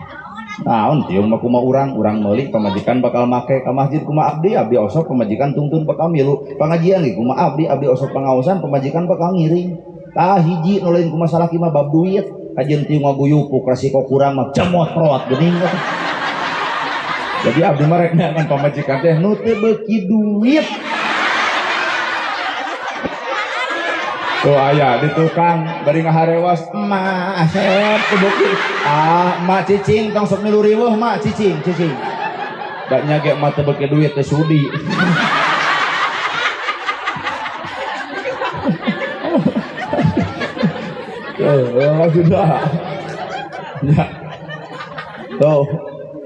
Naon tiung mah kumaha urang, urang meuli pamajikan bakal make ka masjid kumaha abdi, abdi osok pamajikan tungtun bakal milu, pengajian ge kumaha abdi, abdi osok pangaosan pamajikan bakal ngiring. Tah hiji nu lain kumaha salaki mah bab duit, kajeun tiung ngaguyupuk resiko kurang mah cemot proot geuning. Jadi abdi mah rek neangan pamajikan teh nu teu beuki duit. Tuh aya di tukang bari ngaharewas emak asep kubuki ah emak cicing tong sok milu riweuh mak cicing cicing da nya ge emak teu beuki duit teh sudi. Tuh sudah ya tuh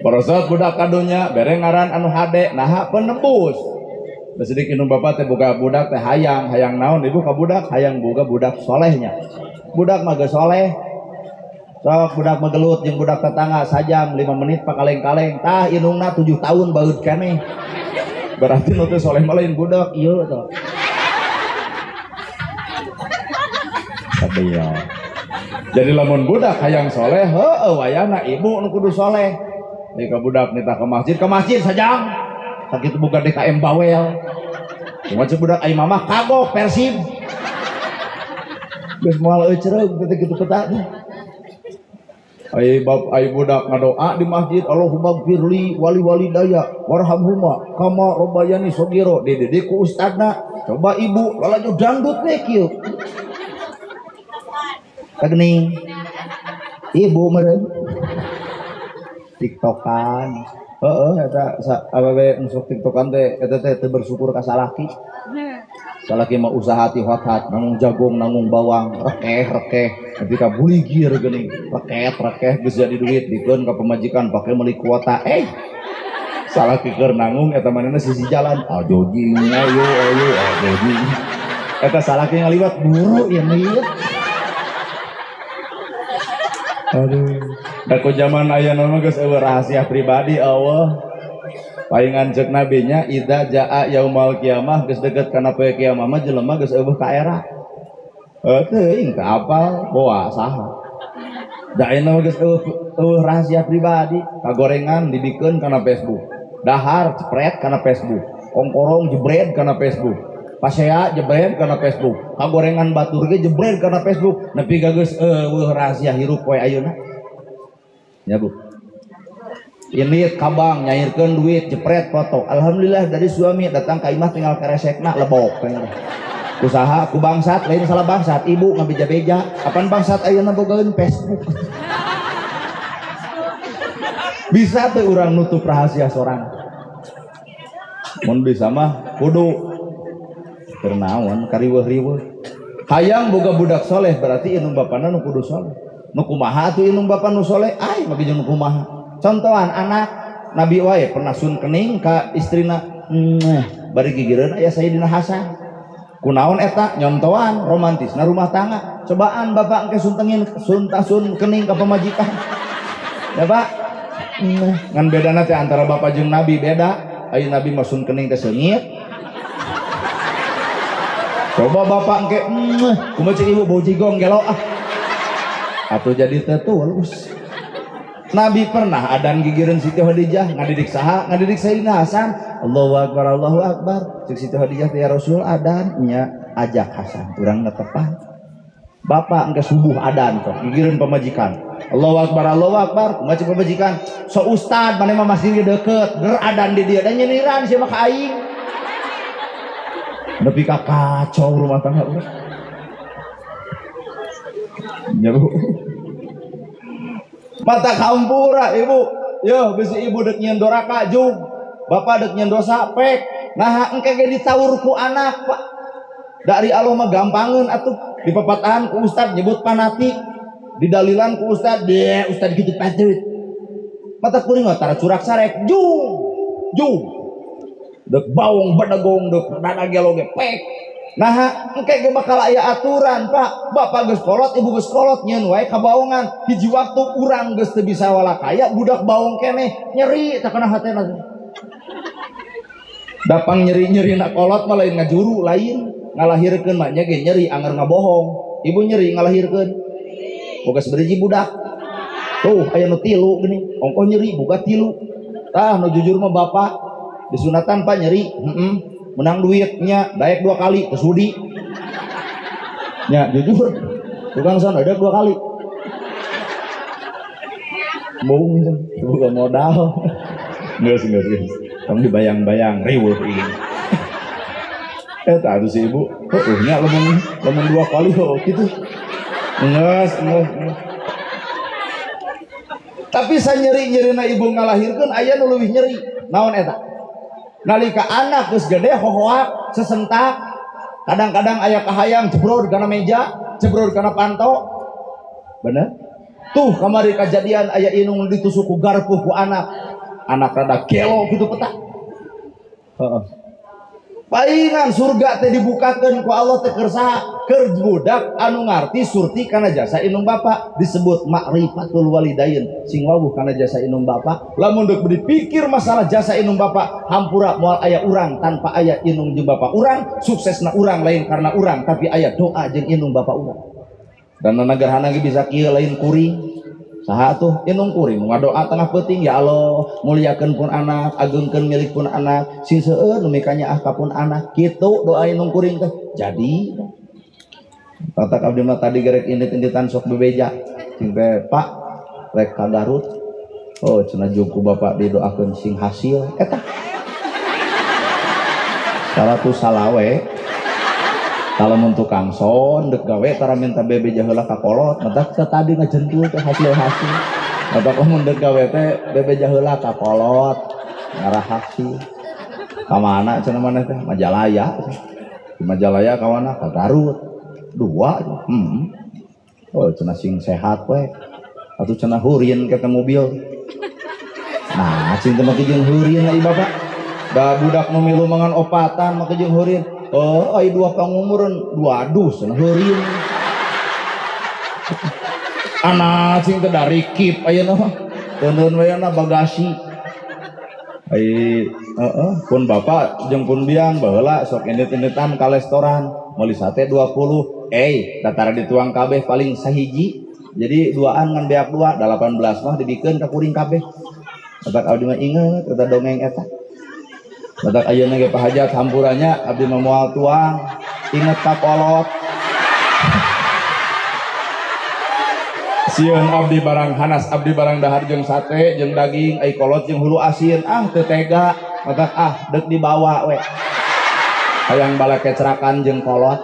barosot budak kadunya bere ngaran anu hade naha penebus. Sedikit indung bapak teh boga budak teh hayang, hayang naon ibu ka budak, hayang boga budak solehnya. Budak mah geus soleh. Sok budak mah gelut jeung budak tetangga sajam 5 menit pakaleng-kaleng. Tah indungna 7 tahun baeud keneh. Berarti nu teu soleh mah lain budak ieu tah. Sabeya. Jadi lamun budak hayang soleh, heueuh wayahna ibu nu kudu soleh. Deui ka budak nitah ka masjid sajam. Sakitu boga DKM bawel. Cuma cek budak ai mamah kagok Persib. Geus moal eucreug teh kitu peta teh. Ai bab ai budak ngadoa di masjid Allahumma gfirli wali walidaya warhamhuma kama rabbayani shaghira. Dididik ku ustadna. Coba ibu lalajo dangdut we kieu. Tagning. Ibu meureun. TikTokan. Heeh eta awewe nu sok TikTokan teh eta teh teu bersyukur ka salaki. Salaki mah usaha ti hot-hot, nanggung jagung, nanggung bawang, rekeh-rekeh, nepi ka buligir geuning, reket-rekeh geus jadi duit dikeun ka pamajikan pake meuli kuota. Salaki keur nanggung eta manehna sisi jalan, ajojing ayo ayo ajojing. Eta salaki ngaliwat buru ieu mah. Aduh. Da ku zaman ayeuna mah geus eueuh rahasia pribadi eueuh. Paingan ceuk nabinya idza jaa yaumal kiamah geus deukeut kana poe kiamah mah jelema geus eueuh ka era. Heuh teuing ka apal boa saha. Da ayeuna geus eueuh rahasia pribadi, kagorengan dibikeun kana Facebook. Dahar cepret kana Facebook, ongkorong jebret kana Facebook. Pasea jebret kana Facebook, kagorengan batur ge jebret kana Facebook. Nepi ka geus eueuh rahasia hirup poe ayeuna. Ya Bu. Ini kabang nyairkeun duit jepret foto. Alhamdulillah dari suami datang ka imah tinggal keresekna lebok. Usaha ku bangsat lain salah bangsat ibu ngabeja-beja. Kapan bangsat ayeuna bogaeun Facebook. Bisa teh urang nutup rahasia sorang. Mun bisa mah kudu keur naon kariweuh-riweuh. Hayang boga budak soleh berarti indung bapana nu kudu soleh. Nu kumaha atuh indung bapa nu soleh? Ai mah jeung nu kumaha. Contohan anak Nabi wae pernah sun kening ka istrina, bari gigireun aya Sayyidina Hasan. Kunaon eta nyontoan romantisna rumah tangga. Cobaan bapak engke suntengin suntasun kening ka pamajikan. Ya Pak. Ngan bedana teh antara bapak jeung Nabi beda. Ayo Nabi mah sun kening teh seungit. Coba bapak engke kumaha cek ibu bau jigong gelo ah. Atuh jadi teh tulus. Nabi pernah adan gigireun Siti Khadijah ngadidik saha? Ngadidik Sayyidina Hasan. Allahu akbar Allahu akbar. Cek Siti Khadijah teh ya Rasul adan nya ajak Hasan urang netepan. Bapak engke subuh adan tok gigireun pamajikan. Allahu akbar Allahu akbar. Kumaha cek pamajikan? So ustad maneh mah masih deket ger adan di dieu da nyiniran sia mah ka aing. Nepi ka kacau rumah tangga urang. Nya Bu. Mata kampura ibu, yo bisi ibu dek nyen doraka jug, bapak dek nyen dosa pek. Nah engke ge ditaur ku anak pak. Dari Allah mah gampangeun atuh dipepatahan ku ustad nyebut fanatik, didalilan ku ustad, deh ustad gitu patut. Mata kuring mah tara curak sarek jug, jug. Dek baung bedegong dek dada gelo ge pek. Nah, engke ge bakal aya aturan, Pak. Bapak geus kolot, ibu geus kolot nyeun wae kabaongan. Hiji waktu urang geus teu bisa walakaya, budak baong keneh, nyeri tah kana hatena. Dapang nyeri-nyeri na kolot mah lain ngajuru, lain ngalahirkeun mah nya ge nyeri anger ngabohong. Ibu nyeri ngalahirkeun. Boga sabariji budak. Tuh aya nu tilu geuning, ongkoh nyeri boga tilu. Tah nu jujur mah bapak disunatan Pak nyeri, heeh. Menang duitnya daek 2 kali kesudi ya jujur tukang son daek 2 kali bohong bukan modal nggak kamu dibayang-bayang riweuh ini tak si ibu nya lemon 2 kali oh gitu nges tapi saya nyeri-nyerina ibu ngalahirkeun aya nu leuwih nyeri naon eta nalika anak geus gede hohoak sesentak kadang-kadang aya kahayang jebrod kana meja jebrod kana panto bener tuh kamari kajadian aya inung ditusuk ku garpu ku anak anak rada gelo gitu peta heeh palingan surga teh dibukakeun ku Allah teh keur saha keur budak anu ngarti surti kana jasa inung bapa disebut makrifatul walidain sing wawuh kana jasa inung bapa lamun deuk dipikir masalah jasa inung bapa hampura moal aya urang tanpa aya inung jeung bapa urang suksesna urang lain karena urang tapi aya doa jeung inung bapa urang dan nagerhana ge bisa kieu lain kuring saha tuh inung kuring ngadoa tengah peuting ya Allah muliakeun pun anak agengkeun milik pun anak sing seueur nu mikanyaah ka pun anak kitu doa inung kuring teh jadi tatak abdi mah tadi gerek indit-inditan sok bebeja cing teh Pak rek ka Garut oh cenah jeung ku bapak didoakeun sing hasil eta 100 salawe kalau mun tukang son dek gawe tara minta bebeja heula ka kolot matak teh tadi ngajentul teh hasil-hasil matak mun dek gawe teh bebeja heula ka kolot ngarah hasil ka mana cenah maneh teh Majalaya di Majalaya ka mana ka Garut 2 oh cenah sing sehat we atuh cenah hurieun ke mobil nah cing teh make jeung hurieun ai bapak da budak nu milu mangan opatan make jeung hurieun oh ai 2 pangumureun 2 dus cenah hurieun anak cing teh dari kip ayeuna mah teuneun we na bagasi ai heeh pun bapak jeung pun biang baheula sok indit-inditan ka restoran meuli sate 20 datara dituang kabeh paling sahiji Jadi duaan ngan beak 2, 18 mah dibikeun ka kuring kabeh. Batak abdi mah inget eta dongeng eta. Batak ayeuna ge pahajat hampurannya abdi mah moal tuang, inget ka kolot. Sieun abdi barang hanas, abdi barang dahar jeung sate, jeung daging, ai kolot jeung hulu asin, ah teu tega, matak ah deuk dibawa we. Hayang balakecrakan jeung kolot.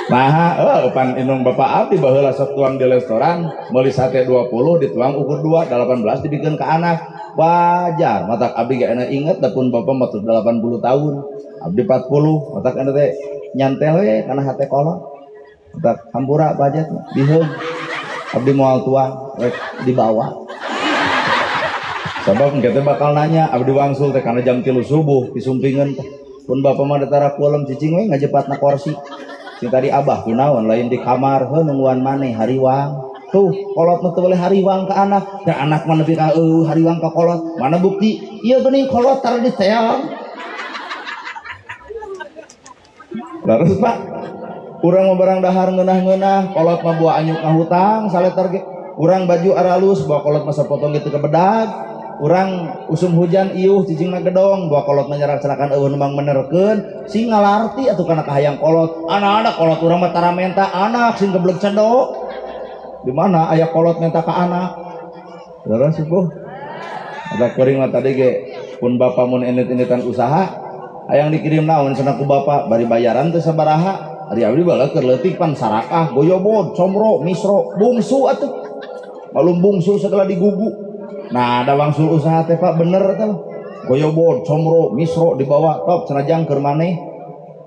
Nah, pan indung bapak abdi baheula sok tuang di restoran, meuli sate 20 dituang ukur 2, 18 dibikeun ka anak. Wajar, matak abdi ge enak inget da pun bapak mah 80 tahun, abdi 40, matak anu teh nyantel we kana hate kolot. Matak hampura pajat biheum. Abdi moal tuang rek dibawa. Sabab engke teh bakal nanya, abdi wangsul teh kana jam 3 subuh disumpingeun teh. Pun bapak mah datara kulem cicing we ngajepatna korsi. Sing tadi abah kunaon lain di kamar heuh nungguan maneh hariwang. Tuh kolot mah teu boleh hariwang ka anak. Da anak mah nepi ka eueuh hariwang ka kolot. Mana bukti? Ieu geuning kolot tara diteang. Terus Pak, urang mah barang dahar ngeunah-ngeunah, kolot mah buah anyuk ngahutang saleter ge. Urang baju aralus bawa kolot mah sapotong gitu ke bedag. Urang usum hujan iuh cicingna gedong, bawa kolot mah nyarak-carakan eueuh nu mangmenerkeun, sing ngalarti atuh kana kahayang kolot. Anak-anak kolot urang mah tara menta anak sing geblek cendok. Di mana aya kolot menta ka anak? Leres subuh. Ada kuring mah tadi ge pun bapa mun enit-enitan usaha, hayang dikirim naon cenah ku bapa, bari bayaran teh sabaraha. Ari abdi balah keur leutik pan sarakah, goyobod, comro, misro, bungsu atuh. Malum bungsu segala digugu. Nah, ada wangsul usaha teh Pak bener teh. Goyobod, comro, misro dibawa top cenah jang keur maneh.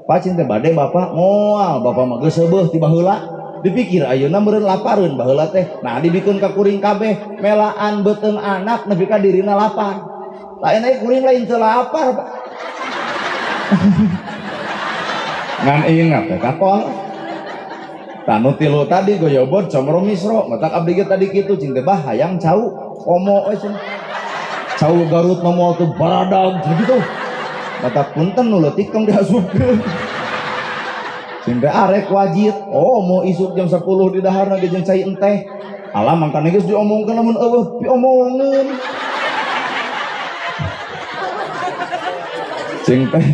Pak cing teh bade bapak moal, bapak mah geus seubeuh ti baheula. Dipikir ayeuna meureun lapareun baheula teh. Nah, dibikeun ka kuring kabeh, melaan beuteung anak nepi ka dirina lapar. Lain aya kuring lain teu lapar, Pak. Ngan ingat teh ka kolot. Tanu tilu tadi goyobod, comro, misro, matak abdi ge tadi kitu cing teh bah hayang cau. Komo we cenah. Cau Garut mah moal teu baradag gitu. Matak punten nu leutik tong diasupkeun. Cing teh arek wajit, oh mau isuk jam 10 di daharna ge jeung cai enteh. Alah mangkana geus diomongkeun lamun eueuh piomongeun. Cing teh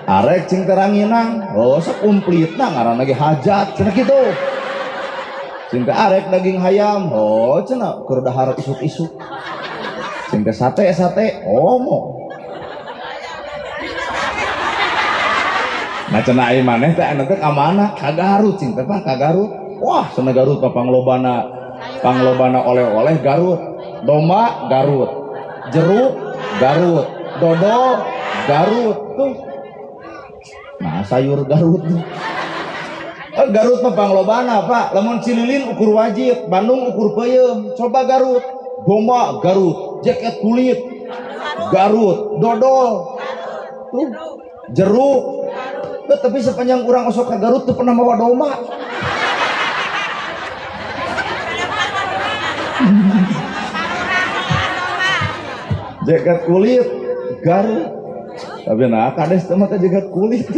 arek cing teh ranginang, oh sok kumplitna ngaranna ge hajat cenah kitu. Cing teh arek daging hayam, oh cenah keur dahar isuk-isuk. Cing teh sate-sate, oh mo. Nah cenah ai maneh teh anu teh ka mana? Ka Garut cing teh Pak, ka Garut. Wah, cenah Garut mah panglobana oleh-oleh Garut. Domba Garut, jeruk Garut, dodol Garut tuh. Nah, sayur Garut tuh. Garut mah panglobana Pak, lamun Cililin ukur wajib, Bandung ukur peuyeum. Coba Garut, domba Garut, jaket kulit Garut, dodol tuh, jeruk. Tapi sepanjang urang osok ke Garut tuh pernah mawa domba. Jaket kulit Garut. Tapi nah kades teh mah jaket kulit.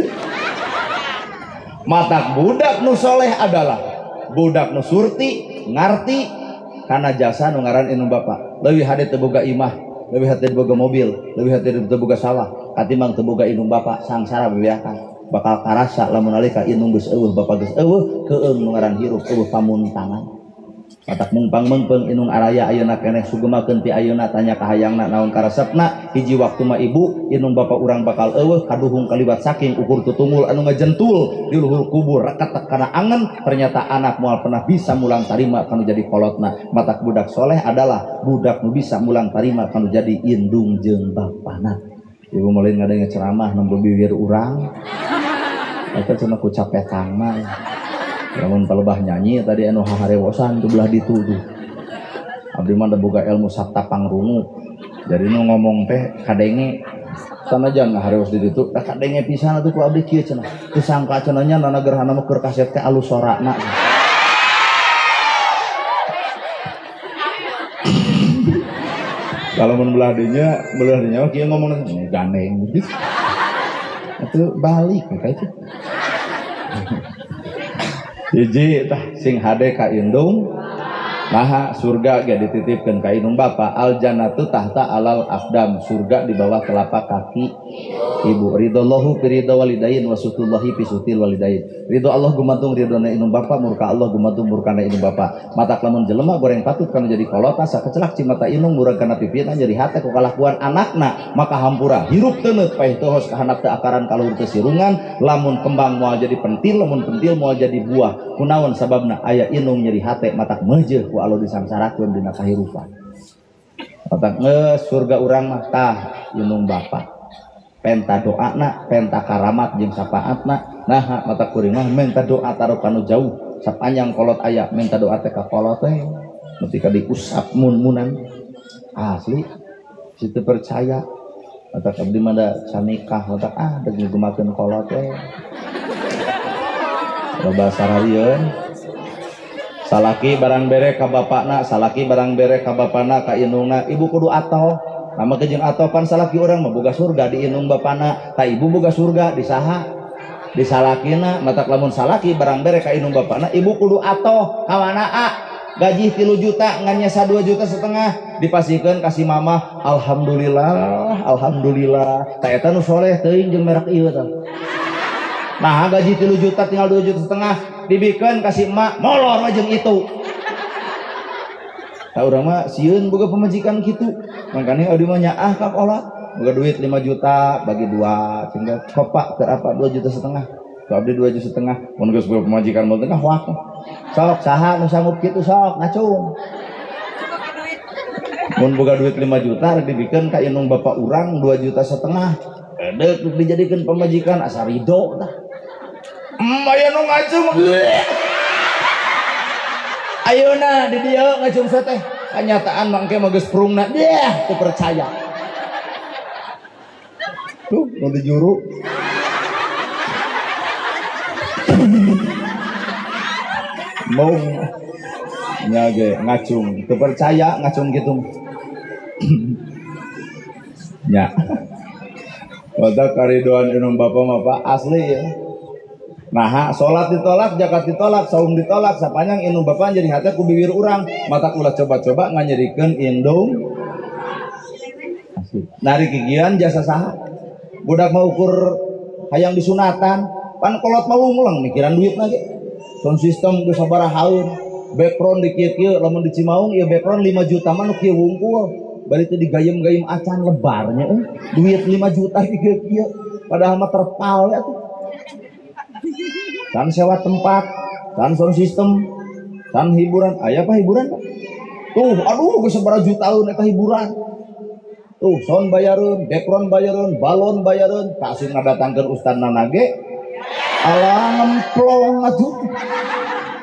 Matak budak nu soleh adalah budak nu surti ngarti kana jasa nu ngaran indung bapa. Leuwih hade teu boga imah, leuwih hade teu boga mobil, leuwih hade teu boga sawah, katimbang teu boga indung bapa sangsara bebeakan. Bakal karasa lamun nalika indung geus eueuh bapa geus eueuh keueung nu ngaran hirup eueuh pamuntangan. Matak mungpang meungpeung indung araya ayeuna keneh sugemakeun ti ayeuna tanya ka hayangna naon karesepna hiji waktu mah ibu indung bapa urang bakal eueuh kaduhung kaliwat saking ukur tutunggul anu ngajentul di luhur kubur reketek kana angen ternyata anak moal pernah bisa mulang tarima kanu jadi kolotna. Matak budak soleh adalah budak nu bisa mulang tarima kanu jadi indung jeung bapana. Ibu mulai ngadenge ceramah nembe bibir urang eta cenah ku capetang mah. Lamun palebah nyanyi tadi anu haharewosan tu belah ditu tuh. Abdi mah boga ilmu sabta pangrungu. Jadi nu ngomong teh kadenge sanajan ngaharewos di ditu da kadenge pisan atuh ku abdi kieu cenah. Teu sangka cenah nya nana gerhana mah keur kaset teh alus sorana. Kalau mun belah dinya mah kieu ngomongna gandeng gitu. Atuh balik kayak itu. Hiji tah sing hade ka indung. Maha surga ge dititipkeun ka indung bapa. Al jannatu tahta alal aqdam, surga di bawah telapak kaki ibu. Ridallahu fi ridha walidain wa sutullahi fi sutil walidain. Ridho Allah gumantung ridhona indung bapa, murka Allah gumantung murkana indung bapa. Matak lamun jelema goreng patut kana jadi kolot asa kecelak cimata indung murag kana pipina nyeri hate ku kalakuan anakna, maka hampura hirup teuneut paeh teu hos kahandap teu akaran kaluhur teu sirungan. Lamun kembang moal jadi pentil, lamun pentil moal jadi buah. Kunaon sababna aya indung nyeri hate matak meujeuh ku Allah disangsarakeun dina kahirupan. Matak geus surga urang mah tah indung bapa. Penta doana, penta karamat jeung syafaatna. Nah, mata kuring mah menta doa taruh kanu jauh. Sapanjang kolot aya menta doa teh ka kolot teh. Nepi ka diusap mun-munan. Asli situ percaya. Mata abdi mah da sanikah mata ah deuk ngugemakeun kolot teh. Loba sararieun. Salaki barang bere ka bapakna, salaki barang bere ka bapana ka indungna, ibu kudu atoh. Nama kejeng atoh pan salaki urang mah boga surga di indung bapana, ta ibu boga surga di saha? Di salakina. Matak lamun salaki barang bere ka indung bapana, ibu kudu atoh kawana a. Gaji 3 juta ngan nyesa 2,5 juta dipasihkeun ka si mama, alhamdulillah, alhamdulillah. Ta eta nu soleh teuing jeung merek ieu tah. Nah, gaji 3 juta tinggal 2,5 juta dibikeun ka si emak, molor we jeung itu. Ta urang mah sieun boga pamajikan kitu. Makanya abdi mah nyaah ka kolot. Boga duit 5 juta bagi 2, sehingga kopak keur apa 2,5 juta. Ku abdi 2,5 juta. Mun geus boga pamajikan mah teh hoak. Sok saha nu sanggup kitu sok ngacung. Mun boga duit 5 juta rek dibikeun ka indung bapak urang 2,5 juta. Deuk dijadikeun pamajikan asa ridho tah. Aya nu ngacung. Ayeuna di dieu ngacung teh. Kanyataan mangke mah geus prungna deh teu percaya. Tuh nu dijuru. Mau nya ge ngacung, teu percaya ngacung kitu. Nya. Wadah karidoan indung bapa mah Pak asli ya. Nah, salat ditolak, zakat ditolak, saum ditolak, sapanjang indung bapa jadi hate ku bibir urang, matak ulah coba-coba nganyerikeun indung. Asli. Nari gigian jasa saha? Budak mau ukur hayang disunatan, pan kolot mah lungleng mikiran duit lagi. Sound system geus sabaraha haeun, background di kieu-kieu, lamun di Cimaung ieu background 5 juta mah nu kieu wungkul. Bari teh digayem-gayem acan lebarnya duit 5 juta di kieu-kieu, padahal mah terpal ya tuh. Kan sewa tempat, kan sound system, kan hiburan. Aya apa hiburan, Pak? Tuh, aduh geus sabaraha juta eta hiburan. Tuh, sound bayareun, background bayareun, balon bayareun, kasih ngadatangkeun ustadna nage. Alah ngemplong atuh.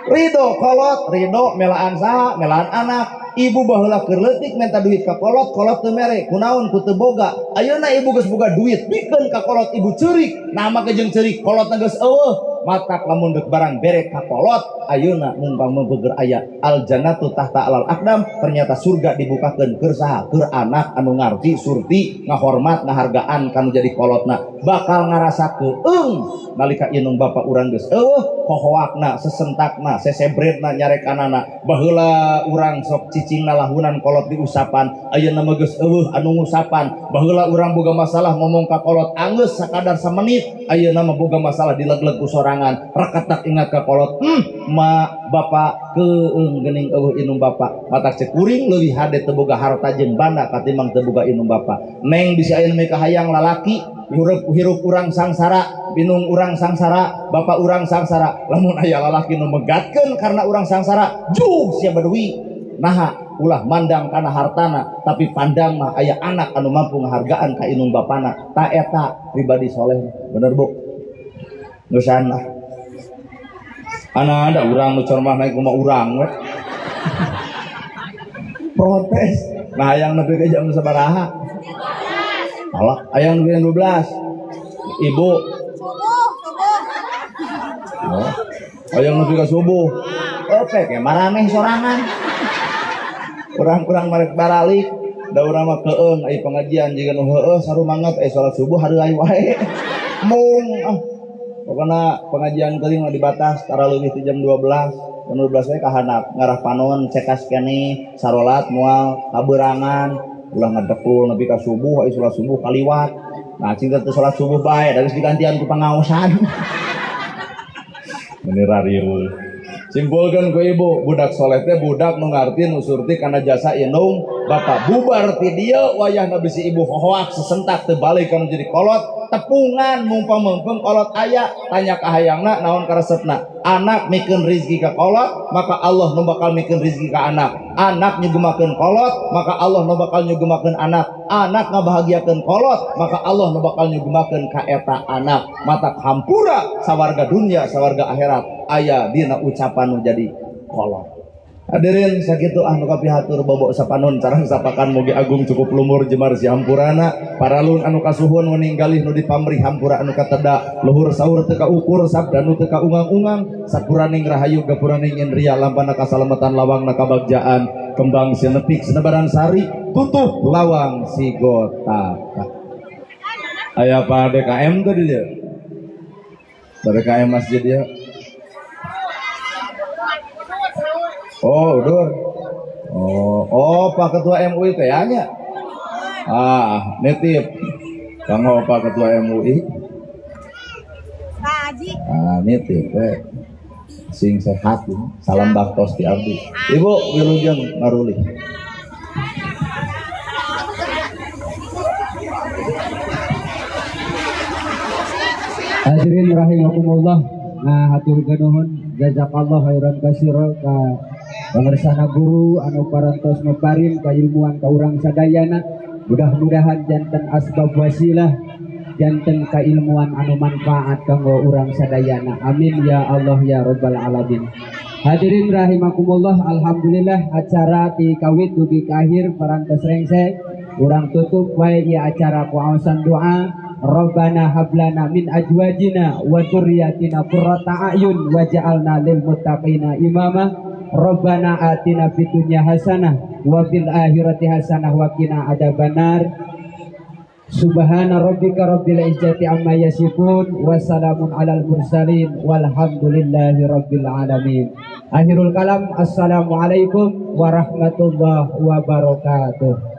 Ridho kolot, ridho melaan saha, melaan anak. Ibu baheula keur leutik minta duit ka kolot, kolot teu mere, kunaon ku teu boga. Ayeuna ibu geus boga duit, bikeun ka kolot ibu ceurik. Nama ge jeung ceurik, kolotna geus eueuh. Matak lamun deuk barang bere ka kolot, ayeuna mumpang meubeugeur aya al jannatu tahta alal aqdam, ternyata surga dibukakeun keur saha? Keur anak anu ngarti, surti, ngahormat, ngahargaan kanu jadi kolotna. Bakal ngarasa keung nalika indung bapa urang geus eueuh, hohoakna, sesentakna, sesebretna, nyarekanana. Baheula urang sok cicingna lahunan kolot diusapan, ayeuna mah geus eueuh anu ngusapan. Baheula urang boga masalah ngomong ka kolot anggeus sakadar samenit, ayeuna mah boga masalah dilegleg ku sorangan. Reketak ingat ka kolot, ma bapak keung geuning eueuh indung bapa. Matak cek kuring leuwih hade teu boga harta jeung banda katimbang teu boga indung bapa. Neng bisi ayeuna mah kahayang lalaki, hirup urang sangsara, binung urang sangsara, bapak urang sangsara. Lamun aya lalaki nu megatkeun karena urang sangsara, juh sia baduy. Naha ulah mandang kana hartana, tapi pandang mah aya anak anu mampu ngahargaan ka indung bapana. Ta eta pribadi soleh. Bener Bu? Geusan lah. Ana ada urang nu cormah naik kumaha urang we. Protes. Nah hayang nepi ka jam sabaraha? Allah, ayang nepi 12. Ibu. Subuh, subuh. Oh. Hayang nepi ka subuh. Oke, ya maraneh sorangan. Urang-urang marek baralik, da urang mah keung ai pengajian jiga nu heueuh sarumanget ai salat subuh hareuai wae. Mung ah. Pokona pengajian teuing mah dibatas tara leuwih ti jam 12. Jam 12 we kahandap ngarah panon cekas keneh sarolat moal kabeurangan ulah ngedekul nepi ka subuh ai salat subuh kaliwat. Nah cing teh salat subuh bae da geus digantian ku pangaosan. Meni rarieuh. Simpulkeun ku ibu, budak soleh teh budak nu ngarti nu surti kana jasa indung bapak. Bubar ti dieu wayahna bisi ibu hohoak sesentak teu balik kana jadi kolot, tepungan mumpang-mumpung kolot aya, tanya ka hayangna naon karesepna. Anak mikeun rizki ka kolot, maka Allah nu bakal mikeun rizki ka anak. Anak nyugemakeun kolot, maka Allah nu bakal nyugemakeun anak. Anak ngabahagiakeun kolot, maka Allah nu bakal nyugemakeun ka eta anak. Mata hampura sawarga dunia sawarga akhirat aya dina ucapan nu jadi kolot. Hadirin sakitu ah nu kapihatur bobok sapanon carang sapakan mugi agung cukup lumur jemar si hampurana paralun anu kasuhun meninggalih nu dipamrih hampura anu kateda luhur sahur teu kaukur sabda nu teu kaungang-ungang sapuraning rahayu gapuraning indria lampana kasalamatan lawangna kabagjaan kembang sinepik senebaran sari tutup lawang sigotaka. Aya Pak DKM teh di dieu? Pak DKM masjid ya. Oh, udur. Oh, Pak Ketua MUI teh nya. Ah, nitip. Kanggo Pak Ketua MUI. Pak Haji. Ah, nitip we. Sing sehat, salam baktos ti abdi. Ibu wilujeng ngarulih. Hadirin rahimakumullah. Nah, hatur nuhun jazakallah khairan katsira ka pangersana guru anu parantos maparin kailmuan ka urang sadayana. Mudah-mudahan janten asbab wasilah janten kailmuan anu manfaat kanggo urang sadayana. Amin ya Allah ya rabbal alamin. Hadirin rahimakumullah, alhamdulillah acara ti kawit dugi ka akhir parantos rengse. Urang tutup wae ieu acara ku aosan doa. Rabbana hablana min azwajina wa dzurriyyatina qurrata a'yun waj'alna lil muttaqina imama. Rabbana atina fid dunya hasanah wa fil akhirati hasanah wa qina adzabannar. Subhana rabbika rabbil izzati amma yasifun wa salamun alal mursalin walhamdulillahi rabbil alamin. Akhirul kalam, assalamualaikum warahmatullahi wabarakatuh.